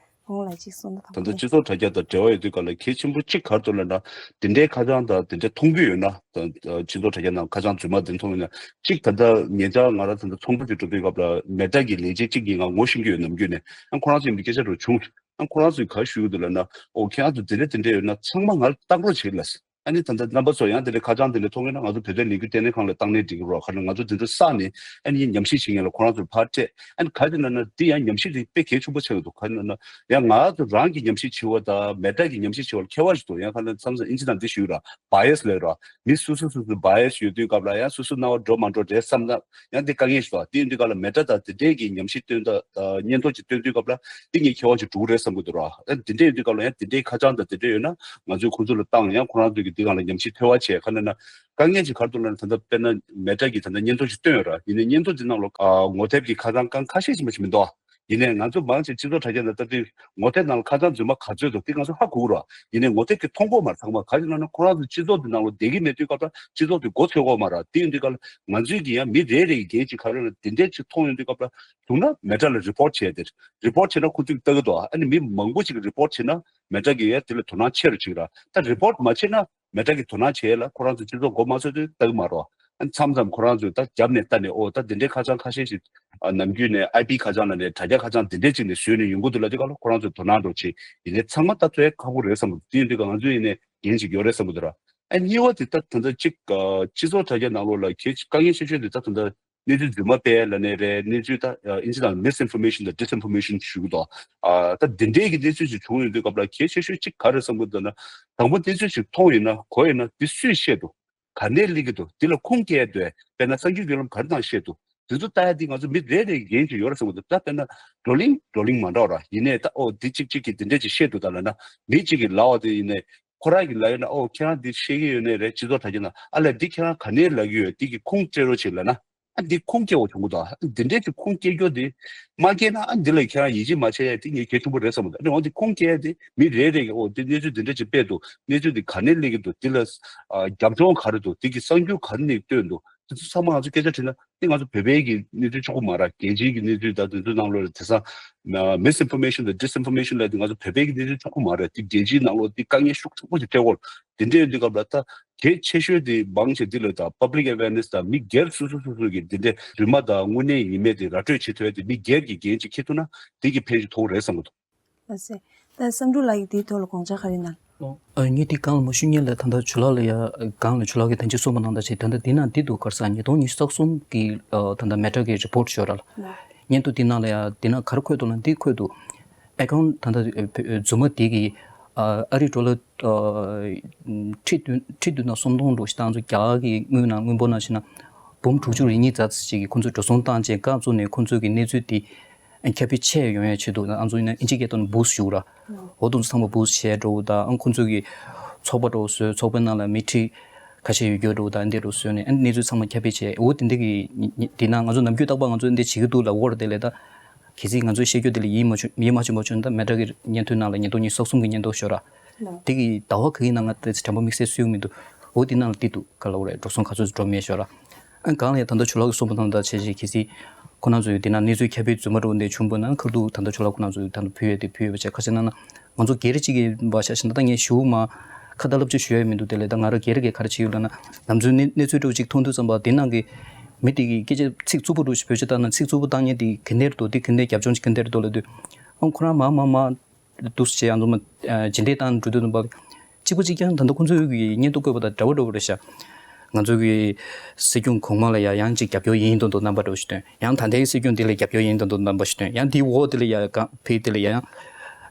ཁོང་ལ་གཅིག་གསུངས་ན། ད་ལྟ་སྤྱི་ཚོགས་དྲ་རྒྱ་དང་འབྲེལ་བ་ཡོད་དུས་ག་ལ་གལ་ཆེན་པོ་གཅིག་ག་རེ་འདུག་ལབ་ན། དེ་འདྲའི་ཁ་བྱང་དང་དེ་འདྲའི་མཐོང་རྒྱུ་ཡོད་ན། ད་ད་སྤྱི་ཚོགས་དྲ་རྒྱ་ནང་ཁ་བྱང་རྫུན་མ་དེ་མཐོང་ཡོད་ན། གཅིག་ད་ལྟ་ཉེ་ཆར་ང་རང་ད་ལྟ་ཚོགས་འདུ་ཅིག་གྲུབ་དུས་སྐབས་ལ་མེ་ཏྲ་གི་ལས་བྱེད་གཅིག་གིས་ང་ངོ་ཤེས་ཀྱི་ཡོད། ནམ་རྒྱུན་ནས་ཨ་ཁོ་རང་ཚོ་ཡིན་པའི་སྐད་ཆ་འདྲ་བྱུང་། ཨ་ཁོ་རང་ཚོས་ག་རེ་ཞུ་གི་འདུག་ལབ་ན། ཨོ་ཁྱེད་རང་ཚོ་དེ་འདྲ་དེ་འདྲ་ཡོད་ན་ཚང་མ་ང་ལ་བཏང་རོགས་བྱེད་ལབ། ཨ་ནི་ད་ལྟ་རྣམ་པ་ཚོ་ཡང་དེ་འདྲའི་ཁ་བྱང་དེ་འདྲ་མཐོང་གི་ན་ང་ཚོ་བོད་དོན་ལས་འགུལ་ལྟེ་གནས་ཁང་ལ་བཏང་ནའི་འགྲིག་གི་རེད། ག་རེ་ང་ཚོ་དེ་ཚོ་བསགས་ནས་ཨ་ནི་ཉམས་ཞིབ་བྱེད་མཁན་ལ་ཁོ་རང་ཚོར་ཕར་སྤྲད། ཨ་ནི་ག་རེ་ལབ་ན་འདི་ཡང་ཉམས་ཞིབ་དེ་དཔེ་གལ་ཆེན་པོ་ཆགས་ཀྱི་འདུག་ག་རེ་ལབ་ན་ཡང་ང་ཚོ་རང་གི་ཉམས་ཞིབ་བྱེད་པ་དང་མེ་ཏྲ་གི་ཉམས་ཞིབ་བྱེད་པ་ལ་ཁྱད་པར་ཞིག་འདུག་ཡང་ག་རེ་མཚམས་མཚམས་ཨིན་ཇི་ནང་འདི་ཞུ་གི་ར། བ་ཡ་སི་ལབ་ར། མི་སོ་སོ་སོ་སོ་བ་ཡ་སི་ཡོད་དུས་སྐབས་ལ་ཡང་སོ་སོ་སྣང་བ་འགྲོ་མ་འགྲོ་རེད་བསམ་ན་ཡང་འདི་དཀའ་ངལ་ཞིག་འདུག་དེ་ཡིན་དུས་སྐབས་ལ་མེ་ཏྲ་དང་དེ་འདྲའི་གི་ཉམས་ཞིབ་སྟོན་སྟངས་སྙན་ཐོ་ཅིག་སྟོན་དུས་སྐབས་ལ། དེ་ངས་ཁྱད་པར་ཅིག་འགྲོ་གི་རེད་བསམ་གྱི་འདུག་ར། ཨ་དེ་འདྲ་ཡིན་དུས་སྐབས་ལ་ཡང་དེ་འདྲའི་ཁ་བྱང་དང་དེ་འདྲ་ཡོད་ན་ང་ཚོས་ཁོང་ཚོ་ལ་བཏང་། ཡང་ཁོ་རང་ཚོ་གིས་དེ་སྒང་ལ་ཉམས་ཞིབ་འཚོལ་བ་བྱས། ག་རེ་ལབ་ན་དཀའ་ངལ་ཅིག་ག་རེ་འདུག་ལབ་ན། ད་ལྟ་དཔེར་ན་མེ་ཏྲ་གིས་ད་ལྟ་སྙན་ཐོ་ཅིག་བཏོན་ཡོད་ར། ཡིན་ནའི་སྙན་ཐོ་དེ་ནང་ལ་ཨ་ངོ་དེབ་ཀྱི་ཁ་བྱང་རྐང་ཁ་ཤས་ཤིག་མ་ཞིག་མི་འདུག་ཡིན་ནའི་ང་ཚོ་མང་ཆེ་སྤྱི་ཚོགས་དྲ་རྒྱ་ནང་ལྟ་དུས་ངོ་དེབ་ནང་ལ་ཁ་བྱང་རྫུན་མ་ག་ཚོད་འདུག་དེ་ང་ཚོ་ཧ་གོ་གི་ར། ཡིན་ནའི་ངོ་དེབ་ཀྱི་མཐོང་གོ་མ་རེད། ཚང་མ་ག་རེ་ལབ་ན་ཁོ་རང་ཚོ་སྤྱི་ཚོགས་དེ་ནང་ལ་བསྡད་ཀྱི་མེད་དུས་སྐབས་ལ་སྤྱི་ཚོགས་དེ་མགོ་ཚོད་གོ་མ་རེད། དེ་ཡིན་དུས་སྐབས་ལ་ང་ཚོས་ཀྱི་ཡང་མི་རེ་རེ་ཡི་འགན་ཅིག་ག་རེ་ལབ་ན་དེ་འདྲ་ཅིག་མཐོང་ཡོང་དུས་སྐབས་ལ་བྱུང་ན་མེ་ཏྲ་ལ་རི་པོར་བྱས་ཏེ། རི་པོར་བྱས་ན་ཁོ་ཚོས་ལྟ་གི་འདུག་ཨ་ནི་མི་མང་པོ་ཞིག་གིས་རི་པོར་བྱས་ན་མེ་ཏྲ་གིས་ཡང་དེ་ལ་དོ་སྣང་ཆེ་རུ་བྱེད་ཀྱི་ར། ད་རི་པོར་མ་བྱས་ན་མེ་ཏྲ་གིས་དོ་སྣང་བྱས་ལ་ཁོ་རང་ཚོ་སྤྱི་ཚོགས་མགོ་མ་ཚོད་དུས་ལྟ་གི་མ་རེད། ཨ་ནི་མཚམས་མཚམས་ཁོ་རང་ཚོས་ད་རྒྱབ་ནས་ལྟ་ནས། ཨོ་ད་དེ་འདྲའི་ཁ་བྱང་ཁ་ཤས་ཤིག་ཨ་ནམ་རྒྱུན་ནས་ཨའི་པི་ཁ་བྱང་ལབ་ནས་དྲ་རྒྱ་ཁ་བྱང་དེ་འདྲའི་ཅིག་ནས་བཟོས་ནས་ཡོང་གི་འདུག་ལབ་དུས་སྐབས་ལ་ཁོ་རང་ཚོས་དོ་སྣང་འདྲ་བྱེད། ཡིན་ནའི་ཚང་མ་ལྟ་ཚོད་ཁག་པོ་རེད་བསམ་གྱི་འདུག་དེ་ཡིན་དུས་ང་ཚོས་ཡིན་ནའི་འགན་ཅིག་ཡོད་རེད་བསམ་གྱི་འདུག་ར། ཨ་གཉིས་པ་དེ་ད་ད་ལྟ་གཅིག་ཨ་སྤྱི་ཚོགས་དྲ་རྒྱ་ནང་ལོགས་ལ་གལ་དཀའ་ངལ་ཆེ་ཤོས་དེ་ད་ད་ལྟ་གནས་ཚུལ་རྫུན་མ་སྤེལ་ལབ་ནའི་རེད། གནས་ཚུལ་ད་ཨ་ཨིན་ཇི་ནང་མིས་ཨིན་ཕོར་མེ་ཤན་དང་ཌིས་ཨིན་ཕོར་མེ་ཤན་ཞུ་གི་འདུག་ཨ་ད་འདི་འདྲའི་གི་གནས་ཚུལ་ཞིག་བྱུང་ཡོང་དུས་སྐབས་ལ་གལ་ཆེ་ཤོས་གཅིག་ག་རེ་བསམ་གྱི་འདུག་ན། དང་པོ་གནས་ཚུལ་ཞིག་མཐོང་ཡོད་ན་གོ་ཡོད་ན་འདི་སུས་བཤད་འདུག་ག་ནས་སླེབས་ཀྱི་འདུག་འདི་ལ་ཁུངས་སྐྱེལ་འདོད། དཔེར་ན་གསར་འགྱུར་བརྒྱུད་ལམ་ག་རེ་ནང་བཤད་འདུག་དེ་ཚོ་ལྟ་ཡ་འདི་ང་ཚོ་མི་རེ་རེ་གི་འགན་ཅིག་ཡོད་རེད་བསམ་གྱི་འདུག་ད་དཔེར་ན་བགྲོ་གླེང་བགྲོ་གླེང་མ་འདྲ་བ་ར། ཡིན་ནའི་ད་ཨོ་འདི་གཅིག་གཅིག་གིས་འདི་འདྲ་ཅིག་བཤད་འདུག་ད་ལབ་ན། མི་གཅིག་གིས་ལབ་པ་དེ་ཡིན་ནའི་ཁོ་རང་གིས་ལབ་ཡོད་ན། ཨོ་ཁྱེད་རང་འདི་བཤད་ཀྱི་ཡོད་ནའི་རེད། སྤྱི་ཚོགས་དྲ་རྒྱ་ནང་ཨ་ལས་འདི་ཁྱེད་རང་ག་ནས་ལབ་ཀྱི་ཡོད། འདི་གི་ཁུངས་སྤྲད་རོགས་བྱེད་ལབ་ན། ཨ་འདི་ཁུངས་སྐྱེལ་བ་བྱུང་གི་འདུག་ཨ་འདི་འདྲས་ཀྱི་ཁུངས་སྐྱེལ་རྒྱུ་འདི་མ་སྐྱེལ་ན་ཨ་འདི་ལ་ཁྱེད་རང་ཡིད་ཆེས་མ་བྱས་ཡ་དེ་ངས་གལ་ཆེན་པོ་རེད་བསམ་གྱི་འདུག་ཨ་ནི་འོ་འདི་ཁུངས་སྐྱེལ་ཡ་དེ་མི་རེ་རེ་གིས་ཨོ་འདི་གནས་ཚུལ་འདི་འདྲས་ཅིག་སྤེལ་འདུག་གནས་ཚུལ་འདི་ག་ནས་སླེབས་ཀྱི་འདུག་འདི་ལ་ཨ་རྒྱབ་ལྗོངས་ག་རེ་འདུག་འདི་གི་གསར་འགྱུར་ག་རེ་ནས་བཏོན་འདུག་འདི་ཚོ་ཚང་མ་ང་ཚོ་སྐད་ཆ་དྲིས་ན་འདི་ང་ཚོ་བོད་པའི་གི་གནས་ཚུལ་ཆོག་གི་མ་རེད། རྒྱལ་སྤྱིའི་གི་གནས་ཚུལ་དང་དེ་ཚོའི་ནང་ལོགས་ལ་དེང་སང་མིས་ཨིན་ཕོར་མེ་ཤན་དང་ཌིས་ཨིན་ཕོར་མེ་ཤན་ལབ་དེ་ང་ཚོ་བོད་པའི་གི་གནས་ཚུལ་ཆོག་གི་མ་རེད། དེ་རྒྱལ་སྤྱིའི་ནང་ལོགས་དེ་དཀའ་ངལ་ཤུགས་ཆེན་པོ་ཞིག་འཕྲད་ཀྱི་ཡོད་རེད། དེ་འདྲ་ཡིན་དུས་སྐབས་ལ་ད་གལ་ཆེ་ཤོས་དེ་མང་ཆེ་འདི་ལ་ད་པབ་ལིག་ཨ་ཝེར་ནེ་སི་དང་མི་སྒེར་སོ་སོ་སོ་སོ་གི་འདི་འདྲའི་རྫུན་མ་དང་དངོས་གནས་ཡིན་མེད་དེ་ར་སྤྲོད་བྱེད་ཐུབ་ཡ་དེ་མི་སྒེར་གྱི་འགན་ཅིག་འཁྱེར་ཐུབ་ན་དེ་གི་ཕན་ཞིག་ཐོགས་རེད་བསམ་གྱི་འདུག་ལགས་སེ། ད་བསམ་གྲུབ་ལགས་ཀྱིས་དེའི་ཐོག་ལ་དགོངས་འཆར་ག་རེ་གནང་། ཨ་ངས་དེ་སྒང་ལ་མ་ཞུ་སྔོན་ལ་ད་ལྟ་ཇོ་ལགས་ལ་ཡ་སྒང་ལ་ཇོ་ལགས་ཀྱིས་ད་ཅི་གསུངས་པ་ནང་ལྟར་བྱས། ད་ལྟ་འདི་ན་འདི་འདུག་ག་རེ་ཟེར། ཉིས་སྟོང་ཉི་ཤུ་རྩ་གསུམ་གི་ཨ་ད་ལྟ་མེ་ཏྲ་གི་རི་པོར་ཊི་ཤོད་ར་ལ། སྔོན་དུ་འདི་ནང་ལ་ཡ་འདི་ན་ག་རེ་འཁོད་འདུག་ལབ་ན་འདི་འཁོད་འདུག་ཨེ་ཁའུན་ཊི་ད་ལྟ་རྫུན་མ་དེ་གིས་ཨ་རི་ཌོ་ལར་ཁྲི་བདུན་ཁྲི་བདུན་དང་སུམ་སྟོང་འགྲོ་ཞིག་ད་ང་ཚོ་རྒྱ་གར་གྱི་དངུལ་ནང་དངུལ་འབོར་ནང་བཞིན་ན་འབུམ་དྲུག་ཅུ་རེ་གཉིས་ཙམ་ཅིག་གིས་ཁོང་ཚོས་འགྲོ་སོང་བཏང་བྱས་བཀག་བཙུགས་ནས་ཁོང་ཚོས་ཀྱི་གནས་ཚུལ་དེ་ཁྱབ་སྤེལ་ཆེ་ཡོང་ཡ་ཆེད་དུ་ང་ཚོ་ཡིན་ན་ཨིན་ཇི་སྐད་ཐོག་ནས་བུ་སི་ཊི་ཞུ་ར། འོ་དེ་ཚོ་ཚང་མ་བུ་སི་ཊི་བྱས་འགྲོ་དང་། ཨང་ཁོང་ཚོས་ཀྱི་ཚོགས་པ་འགྲོ་བཟོས། ཚོགས་པའི་ནང་ལ་མི་ཁྲི་ཁ་ཤས་ཡོད་རྒྱུ་འགྲོ་དང་། འདི་འགྲོ་བཟོས་ནས་ཨ་གནས་ཚུལ་ཚང་མ་ཁྱབ་སྤེལ་བྱས། འོ་དེ་འདྲ་གི་དེ་ན་ང་ཚོ་ནམ་རྒྱུན་རྟག་པར་ང་ཚོ་འདི་བྱེད་ཀྱི་འདུག་ལབ་ཡོད་རེད། དེ་ལས་ད་གལ་སྲིད་ང་ཚོས་བཤད་རྒྱུ་དེ་ལ་ཡིད་མ་ཆེས་ཡིད་མ་ཆེས་པ་བྱུང་ན། ད་མེ་ཏྲ་གི་སྙན་ཐོའི་ནང་ལ་ཉིས་སྟོང་ཉི་ཤུ་རྩ་གསུམ་གྱི་སྙན་ཐོ་ཤོད་ར། དེ་གི་ཟླ་བ་ག་གི་ནང་ང་ད་དྲན་པ་དམིགས་བསལ་སུས་མི་འདུག་འོ་དེ་ནང་ལ་དེ་འདུག་ག་ལབ་ཡོད་རེད། འགྲོ་སོང་ག་ཚོད་འགྲོ་མེད་ཤོད་ར། ཨ་གང་ལ་ཡ་ད་ལྟ་ཇོ་ལགས་ཀྱིས་གསུངས་པ་ནང་ལྟར་བྱས་བྱས་གལ་སྲིད་ ཁོ་རང་ཚོས་དེ་ན་གནས་ཚུལ་ཁྱབ་སྤེལ་རྫུན་མ་འདྲ་བོ་འདི་བྱུང་པ་ན་ཁ་ཐུག་ད་ལྟ་ཇོ་ལགས་ཁོ་རང་ཚོས་ད་ལྟ་ཕུལ་ཡས་དེ་ཕུལ་ཡོད་པ་བྱས། ཁ་ཅིག་ན་ན་ང་ཚོ་སྒེར་གཅིག་གི་འབའ་ཤ་ཞིག་ན་ད་ངས་ཞུ་མ་ཁ་ད་ལབ་ཅིག་ཞུ་ཡས་མི་འདུག། དེ་ལས་ད་ང་རང་སྒེར་གྱི་ག་རེ་བྱེད་ཡོད་ལབ་ན། ནམ་རྒྱུན་གནས་གནས་ཚུལ་འདྲ་བོ་ཅིག་མཐོང་དུས་ཙམ་པ་དེ་ནང་གི་མི་དེ་གི་སྐད་ཆ་ཚིག་རྩུབ་པོ་འདྲ་བོ་ཞིག་བེད་སྤྱོད་བཏང་ན་ཚིག་རྩུབ་པོ་བཏང་མཁན་དེ་ག་འདྲ་འདུག། དེ་ག་འདྲ་རྒྱབ་ལྗོངས་ཅིག་ག་འདྲ་འདུག་ལབ་དུས། ཨང་ཁོ་རང་མ་མ་མ་འདུག་སེ་ང་ཚོ་མ་ཇི་འདྲའི་བཏང་འགྲོ་དུས་ཙམ་པ། གཅིག་པ་གཅིག་རྐྱང་ད་ལྟ་ཁོང་ཚོའི་གི་སྙན་ཐོ་བཀོད་པ་དང་འདྲ་བོ་འདྲ་བོ་རེད་ཤག། ང་ཚོ་གི་སྲིད་སྐྱོང་གོང་མ་ལ་ཡ་ཡང་གཅིག་རྒྱབ་སྐྱོར་ཡིན་མདོག་མདོག་རྣམ་པ་འདྲ་བོ་ཞིག་སྟོན། ཡང་ད་ལྟའི་སྲིད་སྐྱོང་དེ་ལ་རྒྱབ་སྐྱོར་ཡིན་མདོག་མདོག་རྣམ་པ་ཞིག་སྟོན། ཡང་དེའི་འོག་དེ་ལ་ཡ་གང་ཕེ་དེ་ལ་ཡ་ཡང་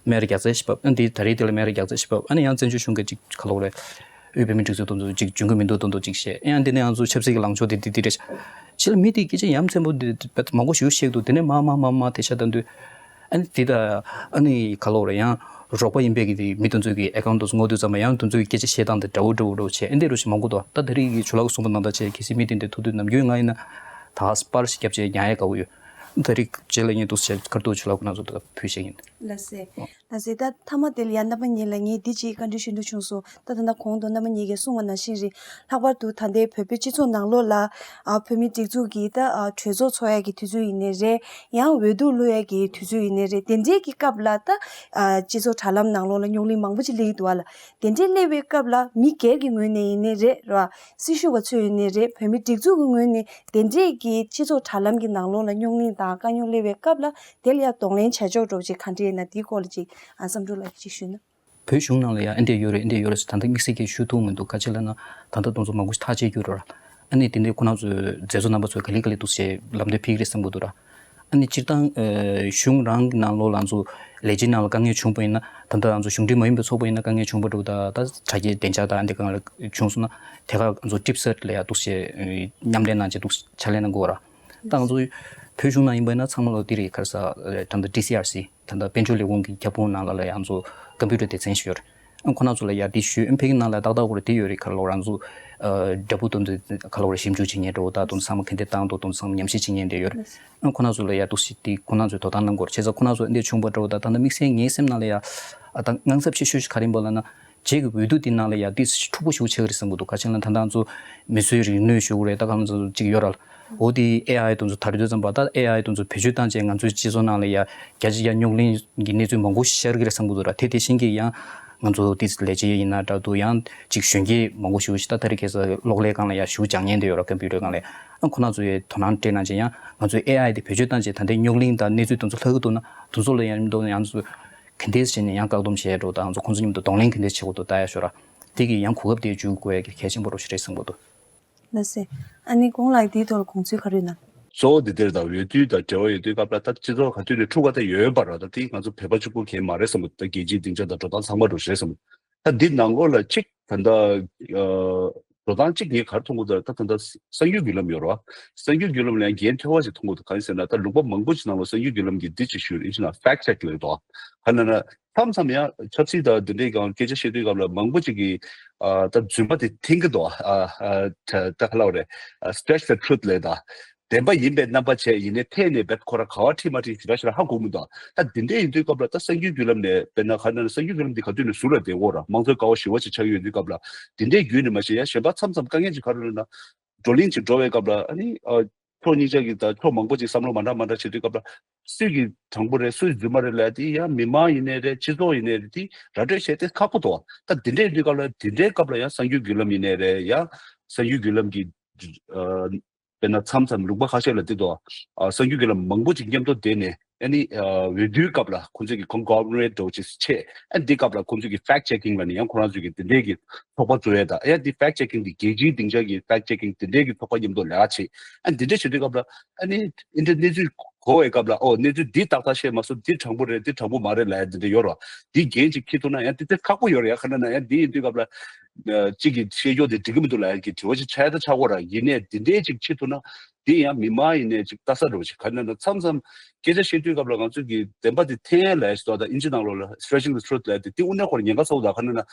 སྨད་ར་རྒྱག་རྩལ་ཞིག་བབས། ཨ་ནི་དེ་ད་རེས་དེ་ལ་སྨད་ར་རྒྱག་རྩལ་ཞིག་བབས། ཨ་ནི་ཡང་བཙན་བྱོལ་གཞུང་གི་གཅིག་ག་ལབ་དགོས་རེད། དབུས་བོད་མིའི་སྒྲིག་འཛུགས་དེ་ཚོ་གཅིག་འཇོན་གི་མི་འདུག་མདོག་མདོག་ཅིག་བཤད། ཡང་དེ་ནས་ང་ཚོ་ཆབ་སྲིད་ཀྱི་ལངས་ཕྱོགས་དེ་དེ་དེ་རེད་ཤག། ཕྱི་ལ་མི་དེ་སྐད་ཆ་ཡ་མཚན་པོ་དེ་མང་པོ་ཞིག་བཤད་འདུག། དེ་ནས་མ་མ་མ་མ་དེ་ཤ་ད་འདུག། ཨ་ནི་དེ་ད་ཨ་ནི་ག་ལབ་དགོས་རེད། ཡང་རོགས་པ་ཡིན་པའི་གི་དེ་མི་དེ་ཚོའི་གི་ཨེ་ཁའུན་ཊི་དེ་ཚོ་སྔོག་དུས་ཙམ་པ་ཡང་དེ་ཚོའི་གི་སྐད་ཆ་བཤད་སྟངས་དེ་འདྲ་བོ་འདྲ་བོ་འདྲ་བོ་བྱས། ཨ་འདྲ་བོ་ཞིག་མང་པོ་འདུག། ད་ད་རེས་ཀྱི་ཇོ་ལགས་གསུངས་པ་ནང་ལྟར་བྱས་གལ་སྲིད་མི་དེ་འདྲ་ཐུག་དུས་ནམ་རྒྱུན་ང་ཡིན་ན་ད་སྤར་ཞིག་བརྒྱབ་བྱས་ཉར་ཡས་དགའ་པོ་ཡོད། ད་རེས་རྗེས་ལ་ངས་འདུག་སེ་བྱས་ཁ་ཐུག་ཇོ་ལགས་ཁོ་རང་ཚོ་ད་ཕུལ་བྱེད་ཡིན། ལགས་སེ། ལགས་སེ། ད་མཐའ་མ་དེ་ལ་ཡང་རྣམ་པ་གཉིས་ལ་ངས་འདི་གཅིག་བཀའ་འདྲི་ཞུ་འདོད་བྱུང་སོང་། ད་ད་ལྟ་གོང་དུ་རྣམ་པ་གཉིས་ཀྱིས་གསུངས་པ་ནང་བཞིན་རེད། ལྷག་པར་དུ་ད་ལྟའི་བོད་པའི་སྤྱི་ཚོགས་ནང་ལོགས་ལ་ཨ་བོད་མིའི་སྒྲིག་འཛུགས་ཀྱི་ད་ཨ་གྲོས་ཚོགས་ཚོགས་ཡས་ཀྱི་དུས་ཚོད་ཡིན་ནའི་རེད། ཡང་འོས་བསྡུ་བླུག་ཡས་ཀྱི་དུས་ཚོད་ཡིན་ནའི་རེད། དེ་འདྲའི་གི་སྐབས་ལ་ད་ཨ་སྤྱི་ཚོགས་དྲ་ལམ་ནང་ལོགས་ལ་རྙོག་གླེང་མང་པོ་ཅིག་སླེབས་ཀྱི་འདུག་བ་ལ། དེ་འདྲའི་སླེབས་པའི་སྐབས་ལ་མི་སྒེར་གྱི་ངོས་ནས་ཡིན་ནའི་རེད་ར། སྲི་ཞུ་བ་ཚོས་ཡིན་ནའི་རེད། བོད་མིའི་སྒྲིག་འཛུགས་ཀྱི་ངོས་ནས་དེ་འདྲའི་གི་སྤྱི་ཚོགས་དྲ་ལམ་གྱི་ནང་ལོགས་ལ་རྙོག་གླེང་དང་དཀའ་རྙོག་སླེབས་པའི་སྐབས་ལ་དེ་ལ་ཡང་གདོང་ལེན་བྱ་ཕྱོགས་འདྲ་བོ་ཅིག་ག་འདྲ་ཡིན་ན་དེའི་སྐོར་ལ་ཅིག་ཨ་བསམ་གྲུབ་ལགས་ཀྱིས་ཅིག་ཞུས་ན། བོད་གཞུང་ནང་ལ་ཡང་ཨེ་འདྲ་ཡོད་རེད། ཨེ་འདྲ་ཡོད་རེད་ཟེར་ད་ལྟ་དམིགས་བསལ་གྱིས་ཞུ་ཐུབ་མི་འདུག། ག་ཅི་ལབ་ན་ད་ལྟ་དེ་ཚོ་མང་པོ་ཞིག་ཐག་བཅད་རྒྱུ་རེད་ར། ཨ་ནི་དེ་འདྲའི་ཁོ་རང་ཚོའི་མཛད་གཙོ་རྣམ་པ་ཚོས་ག་ལེ་ག་ལེ་འདུག་སེ་ལམ་སྟོན་ཕེབས་ཀྱི་རེད་བསམ་གྱི་འདུག་ར། ཨ་ནི་སྤྱིར་བཏང་ཨ་གཞུང་རང་གི་ནང་ལོགས་ལ་ང་ཚོ་ལས་བྱེད་ནང་ལ་དཀའ་ངལ་བྱུང་པ་ཡིན་ན། ད་ལྟ་ང་ཚོ་གཞུང་འབྲེལ་མ་ཡིན་པའི་ཚོགས་པ་ཡིན་ན་དཀའ་ངལ་བྱུང་པ་འདྲ་བོ་དང་། ད་དྲ་རྒྱའི་བདེ་འཇགས་དང་འདི་སྒང་ལ་བྱུང་སོང་ན་དེ་ག་ང་ཚོ་ཊིབ་སེཊ་ལ་ཡང་འདུག་སེ་མཉམ་ལས་གནང་བྱས་འདུག་སེ་ཕྱག་ལས་གནང་དགོས་ར། ད་ང་ཚོ་བོད་གཞུང་ནང་ཡིན་པ་ཡིན་ན་ཚང་མ་ལོ་འདི་རེད། ག་རེ་ཟེར་ད་ལྟ་ཌི་སི་ཨར་སི་ད་ལྟ་དཔལ་འབྱོར་ལས་ཁུངས་ཀྱི་ཁྱབ་ཁོངས་ནང་ལ་ལ་ཡང་ང་ཚོ་ཀམ་པུ་ཊར་སྡེ་ཚན་ཞིག་ཡོད་རེད། ཨ་ཁོ་རང་ཚོ་ལ་ཡ་འདི་ཞུས། ཨ་ཕ་གི་ནང་ལ་ཏག་ཏག་ཁོ་ར་འདི་ཡོད་རེད། ག་རེ་ལབ་རང་ཚོ་ཨ་འདྲ་པོ་དོན་དུ་ག་རེ་ལབ་རེད། ཞིབ་འཇུག་བྱེད་མཁན་འདྲ་བོ་དང་དོན་ཚང་མ་ག་འདྲ་བཏང་འདུག་དོན་ཚང་མ་ཉམས་ཞིབ་བྱེད་མཁན་འདྲ་ཡོད་རེད། ཨ་ཁོ་རང་ཚོ་ལ་ཡ་འདུག་སེ་དེ་ཁོ་རང་ཚོས་དོ་སྣང་གནང་དགོས་རེད། བྱས་ཙང་ཁོ་རང་ཚོ་འདི་བྱུང་པ་འདྲ་བོ་དང་ད་ལྟ་དམིགས་བསལ་ངའི་སེམས་ནང་ལ་ཡ་ཨ་ད་དངངས་འཚབ་ཆེ་ཤོས་ཤིག་ག་རེ་ཡིན་པ་ལབ་ན། རྗེས་ཀྱི་འོས་བསྡུ་དེ་ནང་ལ་ཡ་དེ་འཁྲུག་པོ་ཞེ་པོ་ཆགས་ཀྱི་རེད་བསམ་གྱི་འདུག། ག་ཅི་ལབ་ན་ད་ལྟ་ང་ཚོ་མིས་བཟོས་རིག་ནུས་ཞུ་དགོས་རེད། ད་ག་ཚོད་ཅིག་ཡོད་ར། འོ་དེ་ཨེ་ཨའི་དེ་ཚོ་དར་དུས་ཙམ་པ་ད་ཨེ་ཨའི་དེ་ཚོ་བེད་སྤྱོད་བཏང་བྱས་ང་ཚོའི་སྤྱི་ཚོགས་ནང་ལ་ཡ་རྒྱ་ཆེ་ཡ་རྙོག་གླེང་གི་གནས་ཚུལ་མང་པོ་ཤར་གྱི་རེད་བསམ་གྱི་འདུག་ར། དེ་དེ་བཞིན་གྱི་ཡང་ང་ཚོ་དེ་ལས་བྱེད་ཡིན་ན་འདྲ་འདུག། ཡང་ཅིག་གཞོན་སྐྱེས་མང་པོ་ཞེ་པོ་ཞིག་ད་ད་རེས་ཁ་སང་གློག་ཀླད་སྒང་ལ་ཡ་ཞེ་པོ་སྦྱང་མཁན་དེ་ཡོད་ར། ཀམ་པུ་ཊར་སྒང་ལ་ཡ། ཨ་ཁོ་རང་ཚོ་ཡ་དོ་སྣང་སྤྲད་གནང་བྱས་ཡང་ང་ཚོས་ཨེ་ཨའི་དེ་བེད་སྤྱོད་བཏང་བྱས་ད་ལྟའི་རྙོག་གླེང་དང་གནས་ཚུལ་དེ་ཚོ་ལྷག་གི་འདུག་ན་དེ་ཚོ་ལ་ཡང་མི་འདུག་ན་ཡང་ཚོ་ག་འདྲས་བྱས་ནས་ཡང་བཀག་སྡོམ་བྱས་འགྲོ་དང་། ང་ཚོ་ཁོང་ཚོ་མཉམ་དུ་གདོང་ལེན་ག་འདྲས་བྱེད་དགོས་འདུག་ལྟ་ཡ་ཤོད་ར། དེ་གི་ཡང་གོ་སྐབས་དེ་འཇུག་དགོས་ཡ་གི་གལ་ཆེན་པོ་རུ་ཞིག་རེད་བསམ་གྱི་འདུག། ལགས་སེ། ཨ་ནི་གོང་ལགས་དེའི་ཐོག་ལ་དགོངས་ཚུལ་ག་རེ་ཡོད་ན། གཙོ་བོ་འདི་དེར་དང་འོས་བསྡུ་དང་འབྲེལ་བ་ཡོད་དུས་སྐབས་ལ་ད་སྤྱི་ཚོགས་ག་དུས་ནས་འཁྲུག་པ་ད་ཡོད་པ་ར། ད་དེ་ང་ཚོ་བོད་པ་གཅིག་པུ་གང་མ་རེད་བསམ་གྱི་འདུག། ད་རྒྱལ་སྤྱིའི་སྡིངས་ཆ་དང་འགྲོ་སྟངས་ཚང་མ་འདྲ་བོ་ཞིག་རེད་བསམ་གྱི་འདུག། ད་འདི་ནང་ལོགས་ལ་གཅིག་ད་ལྟ་འགྲོ་སྟངས་གཅིག་ངས་ག་རེ་མཐོང་གི་འདུག་ད་ད་ལྟ་གསར་འགྱུར་བརྒྱུད་ལམ་ཡོད་རེད་བ། གསར་འགྱུར་བརྒྱུད་ལམ་ལ་ཡང་འགན་ཐེ་བ་ཞིག་མཐོང་གི་འདུག། གང་ཡིན་ཟེར་ན་ད་ལུང་པ་མང་པོ་ཞིག་ནང་ལ་གསར་འགྱུར་བརྒྱུད་ལམ་གྱིས་འདི་ཅིག་ཞུས། ཨིན་ཇི་ནང་ཕེག་ཅེག་ལབ་འདུག། ག་ན་ན་མཚམས་མཚམས་ཡང་ཆབ་སྲིད་དང་འདི་འདྲའི་སྒང་སྐད་ཆ་བཤད་དུས་སྐབས་ལ་མང་པོ་ཅིག་གིས་ཨ་ད་རྫུན་མ་དེ་འཐེན་གྱི་འདུག། ཨ་ཨ་ད་ད་ག་ལབ་རེད། ཨ་stretch the truth ལབ་ད། བདེན་པ་ཡིན་པའི་རྣམ་པ་བྱས་ཡིན་ནའི་འཐེན་ནས་བེད་ཁོ་ར་ག་བ་ཁྲིད་མ་ཁྲིད་ཞེ་དྲག་ཞེ་དྲག་ཧ་གོ་མི་འདུག། ད་འདི་འདྲའི་ཡིན་དུས་སྐབས་ལ་ད་གསར་འགྱུར་བརྒྱུད་ལམ་ནས་དཔེར་ན་ག་ན་གསར་འགྱུར་བརྒྱུད་ལམ་འདི་ག་དུས་ནས་ཟུར་ལ་བསྡད་ཡོད་ར། དམངས་གཙོའི་ཀ་བ་ཞེ་པོ་ཅིག་ཆགས་ཀྱི་ཡོད་དུས་སྐབས་ལ་འདི་འདྲའི་བརྒྱུད་ནས་མ་གཞི་ཡང་གཞན་པ་མཚམས་མཚམས་དཀའ་ངལ་ཅིག་ག་རེ་རེད་ན། བགྲོ་གླེང་ཅིག་འགྲོ་བའི་སྐབས་ལ་ཨ་ནི་ཨ་ཕྱོགས་གཉིས་ཆ་གི་ད་ཕྱོགས་མང་པོ་ཅིག་བསམ་བློ་མ་འདྲ་མ་འདྲ་བྱེད་དུས་སྐབས་ལ་སུས་ཀྱི་དྲང་པོ་རེད་སུས་རྫུན་མ་རེད་ལབ་དེ་ཡང་མི་མང་ཡིན་ནའི་རེད། སྤྱི་ཚོགས་ཡིན་ནའི་རེད། དེ་ར་སྤྲོད་བྱས་ཏེ་ཁག་པོ་འདུག། ད་འདི་འདྲའི་དུས་སྐབས་ལ་འདི་འདྲའི་སྐབས་ལ་ཡང་གསར་འགྱུར་བརྒྱུད་ལམ་ཡིན་ནའི་རེད། ཡང་གསར་འགྱུར་བརྒྱུད་ལམ་གྱི་ཨ་དཔེར་ན་མཚམས་མཚམས་ལུང་པ་ཁ་ཤས་ལ་དེ་དོ། ཨ་གསར་འགྱུར་གྱི་ལམ་མང་པོ་ཅིག་མཉམ་དུ་བསྡད་ནས་ཨ་ནི་ཨ་འོས་བསྡུའི་སྐབས་ལ་ཁོང་ཚོས་ཀྱི་conglomerate འདྲ་བོ་ཅིག་བྱས། ཨ་འདི་སྐབས་ལ་ཁོང་ཚོས་ཀྱི་fact checking ལབ་ནས་ཡང་ཁོ་རང་ཚོས་ཀྱི་དེ་འདྲའི་གི་ཚོགས་པ་བཙུགས་ཡས་དང་། ཡང་འདི་fact checking འདི་རྒྱལ་སྤྱིའི་སྡིངས་ཆ་གི་fact checking དེ་འདྲའི་གི་ཚོགས་པ་མཉམ་དུ་ལས་ཀ་བྱས། ཨ་འདི་འདྲ་བྱེད་དུས་སྐབས་ལ་ཨ་ནི་ཨིན་ཏེ་གནས་ཚུལ་གོ་བའི་སྐབས་ལ་ཨོ་གནས་ཚུལ་འདི་ཏག་ཏག་བཤད་མ་སོང་། འདི་དྲང་པོ་རེད། འདི་དྲང་པོ་མ་རེད་ལབ་ཡས་འདི་འདྲ་ཡོད་རེད་བ། འདི་འགན་ཅིག་འཁྱེར་ཐུབ་ན་ཡང་དེ་དེ་ཁག་པོ་ཡོད་རེད། ཡ་ག་ན་ན་ཡང་འདི་ཡིན་དུས་སྐབས་ལ་ཨ་གཅིག་གིས་བཤད་ཕྱོགས་དེ་འགྲིག་གི་མི་འདུག་ལབ་ཡ་གི་དྲི་བ་ཅིག་འཆར་ཡ་ད་ཆགས་ཀྱི་ཡོད་རེད། ཡིན་ནའི་འདི་འདྲའི་ཅིག་འཁྱེར་ཐུབ་ན་འདི་ཡང་མི་མང་ཡིན་ནའི་ཅིག་ལྟ་ས་འདྲ་བོ་ཅིག་ག་ན་ན་མཚམས་མཚམས་སྐད་ཆ་བཤད་དུས་སྐབས་ལ་ང་ཚོ་གི་བདེན་པ་དེ་འཐེན་ཡ་ལབ་ཡ་ཞིག་འདུག། ད་ཨིན་ཇི་ནང་ལོགས་ལ་stretching the truth ལབ་ཡ་དེ་དེ་དངོས་གནས་ཁོ་རང་ཉེན་ཁ་ཚ་བོ་འདུག། ག་ན་ན་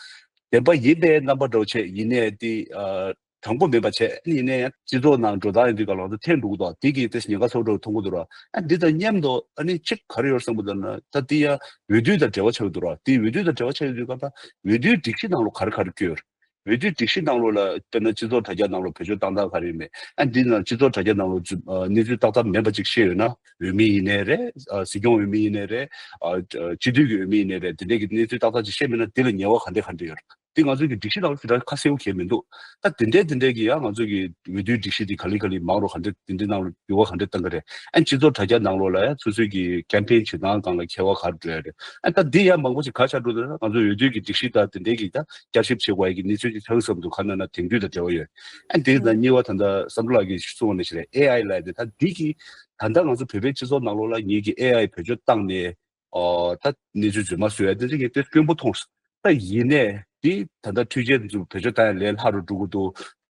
བདེན་པ་ཡིན་པའི་རྣམ་པ་འདྲ་བོ་བྱས་ཡིན་ནའི་དེ་ཨ། དྲང་པོ་མིན་པ་བྱས། ཨ་ནི་ཡིན་ནའི་ཡང་སྤྱི་ཚོགས་ནང་འགྲོ་སྟངས་ཡིན་དུས་ག་ལ་ང་ཚོ་འཐེན་འགྲོ་གི་འདུག། དེ་གིས་དེ་ཉེན་ཁ་ཚ་པོ་འདྲ་བོ་མཐོང་གི་འདུག་ར། ཨ་འདི་དང་མཉམ་དུ་ཨ་ནི་གཅིག་ག་རེ་ཡོད་བསམ་གི་འདུག་ན། ད་འདི་ཡང་འོས་བསྡུ་དང་འབྲེལ་བ་ཆགས་ཀྱི་འདུག་ར། དེ་འོས་བསྡུ་དང་འབྲེལ་བ་ཆགས་ཀྱི་འདུག་ག་ད་འོས་བསྡུའི་སྒྲིག་གཞི་ནང་ལོགས་ག་རེ་ག་རེ་བཀོད་ཡོད་རེད། འོས་བསྡུའི་སྒྲིག་གཞི་ནང་ལོགས་ལ་དཔེར་ན་སྤྱི་ཚོགས་དྲ་རྒྱ་ནང་ལོགས་བེད་སྤྱོད་བཏང་སྟངས་ག་རེ་ཡིན་མེད། ཨ་འདི་ནང་སྤྱི་ཚོགས་དྲ་རྒྱ་ནང་ལོགས་ཨ་གནས་ཚུལ་ཏག་ཏག་མེད་པ་ཅིག་བཤད་ཡོད་ན། འོས་མི་ཡིན་ནའི་རེད། ཨ་སྲིད་སྐྱོང་འོས་མི་ཡིན་ནའི་རེད། ཨ་སྤྱི་འཐུས་ཀྱི་འོས་མི་ཡིན་ནའི་རེད། དེ་འདྲས་ཀྱི་གནས་ཚུལ་ཏག་ཏག་ཅིག་བཤད་མེད་ན་དེ་ལ་ཉེས་པ་ག་འདྲས་ག་འདྲས་ཡོད་རེད། དེ་ང་ཚོའི་གི་སྒྲིག་གཞི་ནང་ལ་དེ་འདྲ་ཁ་གསལ་པོ་གང་ཡང་མི་འདུག་ད་དེ་འདྲའི་དེ་འདྲའི་གི་ཡང་ང་ཚོའི་གི་འོས་བསྡུའི་སྒྲིག་གཞི་དེ་ག་ལེ་ག་ལེ་མང་རུ་ག་འདྲ་དེ་འདྲའི་ནང་ལ་འགྱུར་བ་ག་འདྲ་གཏང་གི་རེད། ཨ་སྤྱི་ཚོགས་དྲ་རྒྱ་ནང་ལོགས་ལ་ཡང་སོ་སོའི་གི་ཀེམ་པེན་བྱེད་སྟངས་སྒང་ལ་འགྱུར་བ་ག་རེ་འགྲོ་ཡ་རེད། ཨ་ད་འདི་ཡང་མང་པོ་ཞིག་ག་ཆགས་འགྲོ་འདུག་ན་ང་ཚོ་འོས་བསྡུའི་གི་སྒྲིག་གཞི་དང་དེ་འདྲའི་གི་ད་བསྐྱར་ཞིབ་བྱེད་དགོས་ཡ་གི་གནས་ཚུལ་ཅིག་ཆགས་ཀྱི་བསམ་འདུག་ག་རེ་ཡིན་ན་དེང་དུས་དང་འབྲེལ་བ་ཡོད། ཨ་འདི་དང་གཉིས་པ་ད་ལྟ་བསམ་གྲུབ་ལགས་ཀྱིས་གསུངས་པ་ནང་བཞིན་རེད། ཨེ་ཨའི་ལབ་ཡ་དེ་ད་འདི་གི་ད་ལྟ་ང་ཚོ་བོད་པའི་སྤྱི་ཚོགས་ནང་ལོགས་ལ་ངེད་ཀྱི་ཨེ་ཨའི་བེད་སྤྱོད་བཏང་ནས། ཨོ་ད་གནས་ཚུལ་རྫུན་མ་བཟོ་ཡ་དེ་ཚོ་ངས་དེ་དཀོན་པོ་མཐོང་སོང་། ད་ཡིན་ནའི་དེ་ད་ལྟ་འཕྲུལ་ཆས་དེ་ཚོ་བེད་སྤྱོད་བཏང་ཡ་ལས་སླ་རུ་འགྲོ་གི་འདུག་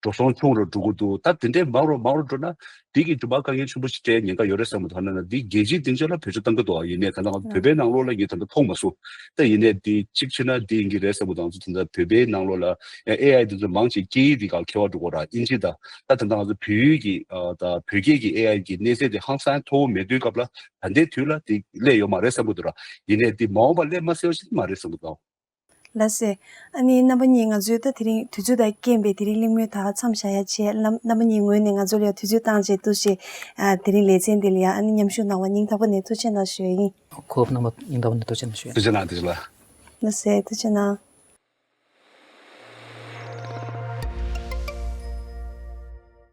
འགྲོ་སོང་ཆུང་རུ་འགྲོ་གི་འདུག་ད་དེ་འདྲའི་མང་རུ་མང་རུ་འགྲོ་ན་དེ་གི་མཇུག་མ་དཀའ་ངལ་ཆེན་པོ་ཞིག་འཕྲད་ཉེན་ཁ་ཡོད་རེད་བསམ་གི་འདུག་ད་ནི་འདི་རྒྱལ་སྤྱིའི་སྡིངས་ཆ་ལ་བེད་སྤྱོད་བཏང་གི་འདུག་ཡིན་ནའི་ད་ལྟ་ང་ཚོ་བོད་པའི་ནང་ལོགས་ལ་ངས་ད་ལྟ་མཐོང་མ་སོང་། ད་ཡིན་ནའི་དེ་གཅིག་བྱས་ན་འདི་ཡིན་གྱི་རེད་བསམ་གི་འདུག་ང་ཚོ་ད་ལྟ་བོད་པའི་ནང་ལོགས་ལ་ཨེ་ཨའི་དེ་ཚོ་མང་ཆེ་སྐད་ཡིག་དེ་ག་ཁྱད་པར་འགྲོ་གི་རེད། ཨིན་ཇི་དང་ད་ད་ལྟ་ང་ཚོ་བོད་ཡིག་གི་ད་བོད་སྐད་ཀྱི་ཨེ་ཨའི་གི་གནས་ཚད་དེ་ཧང་སང་མཐོ་བོ་མེད་དུས་སྐབས་ལ། ད་ལྟའི་དུས་ལ་དེ་སླེབས་ཡོད་མ་རེད་བསམ་གྱི་འདུག་ར། ཡིན་ནའི་དེ་མ་འོངས་པ་སླེབས་མ་སྲིད་པ་ཞིག་མ་རེད་བསམ་གྱི་འདུག་ལགས་སེ། ཨ་ནི་རྣམ་པ་གཉིས་ང་ཚོའི་ད་དེ་རིང་དུས་ཚོད་དང་རྐྱེན་པས་དེ་རིང་གླེང་མོལ་ད་མཚམས་བཞག་ཡ་བྱས། རྣམ་རྣམ་པ་གཉིས་ངོས་ནས་ང་ཚོ་ལ་ཡང་དུས་ཚོད་བཏང་བྱས་ཐུགས་རྗེ་ཆེ། ཨ་དེ་རིང་ལེ་ཚན་འདི་ལ་ཡང་ཨ་ནི་མཉམ་ཞུགས་གནང་བ་སྙིང་ཐག་པ་ནས་ཐུགས་རྗེ་གནང་ཞུ་ཡ་ཡིན། ཁོ་རྣམ་པ་སྙིང་ཐག་པ་ནས་ཐུགས་རྗེ་གནང་ཞུ་ཡ། ཐུགས་རྗེ་གནང་། ཐུགས་རྗེ་གནང་། ལགས་སེ། ཐུགས་རྗེ་གནང་།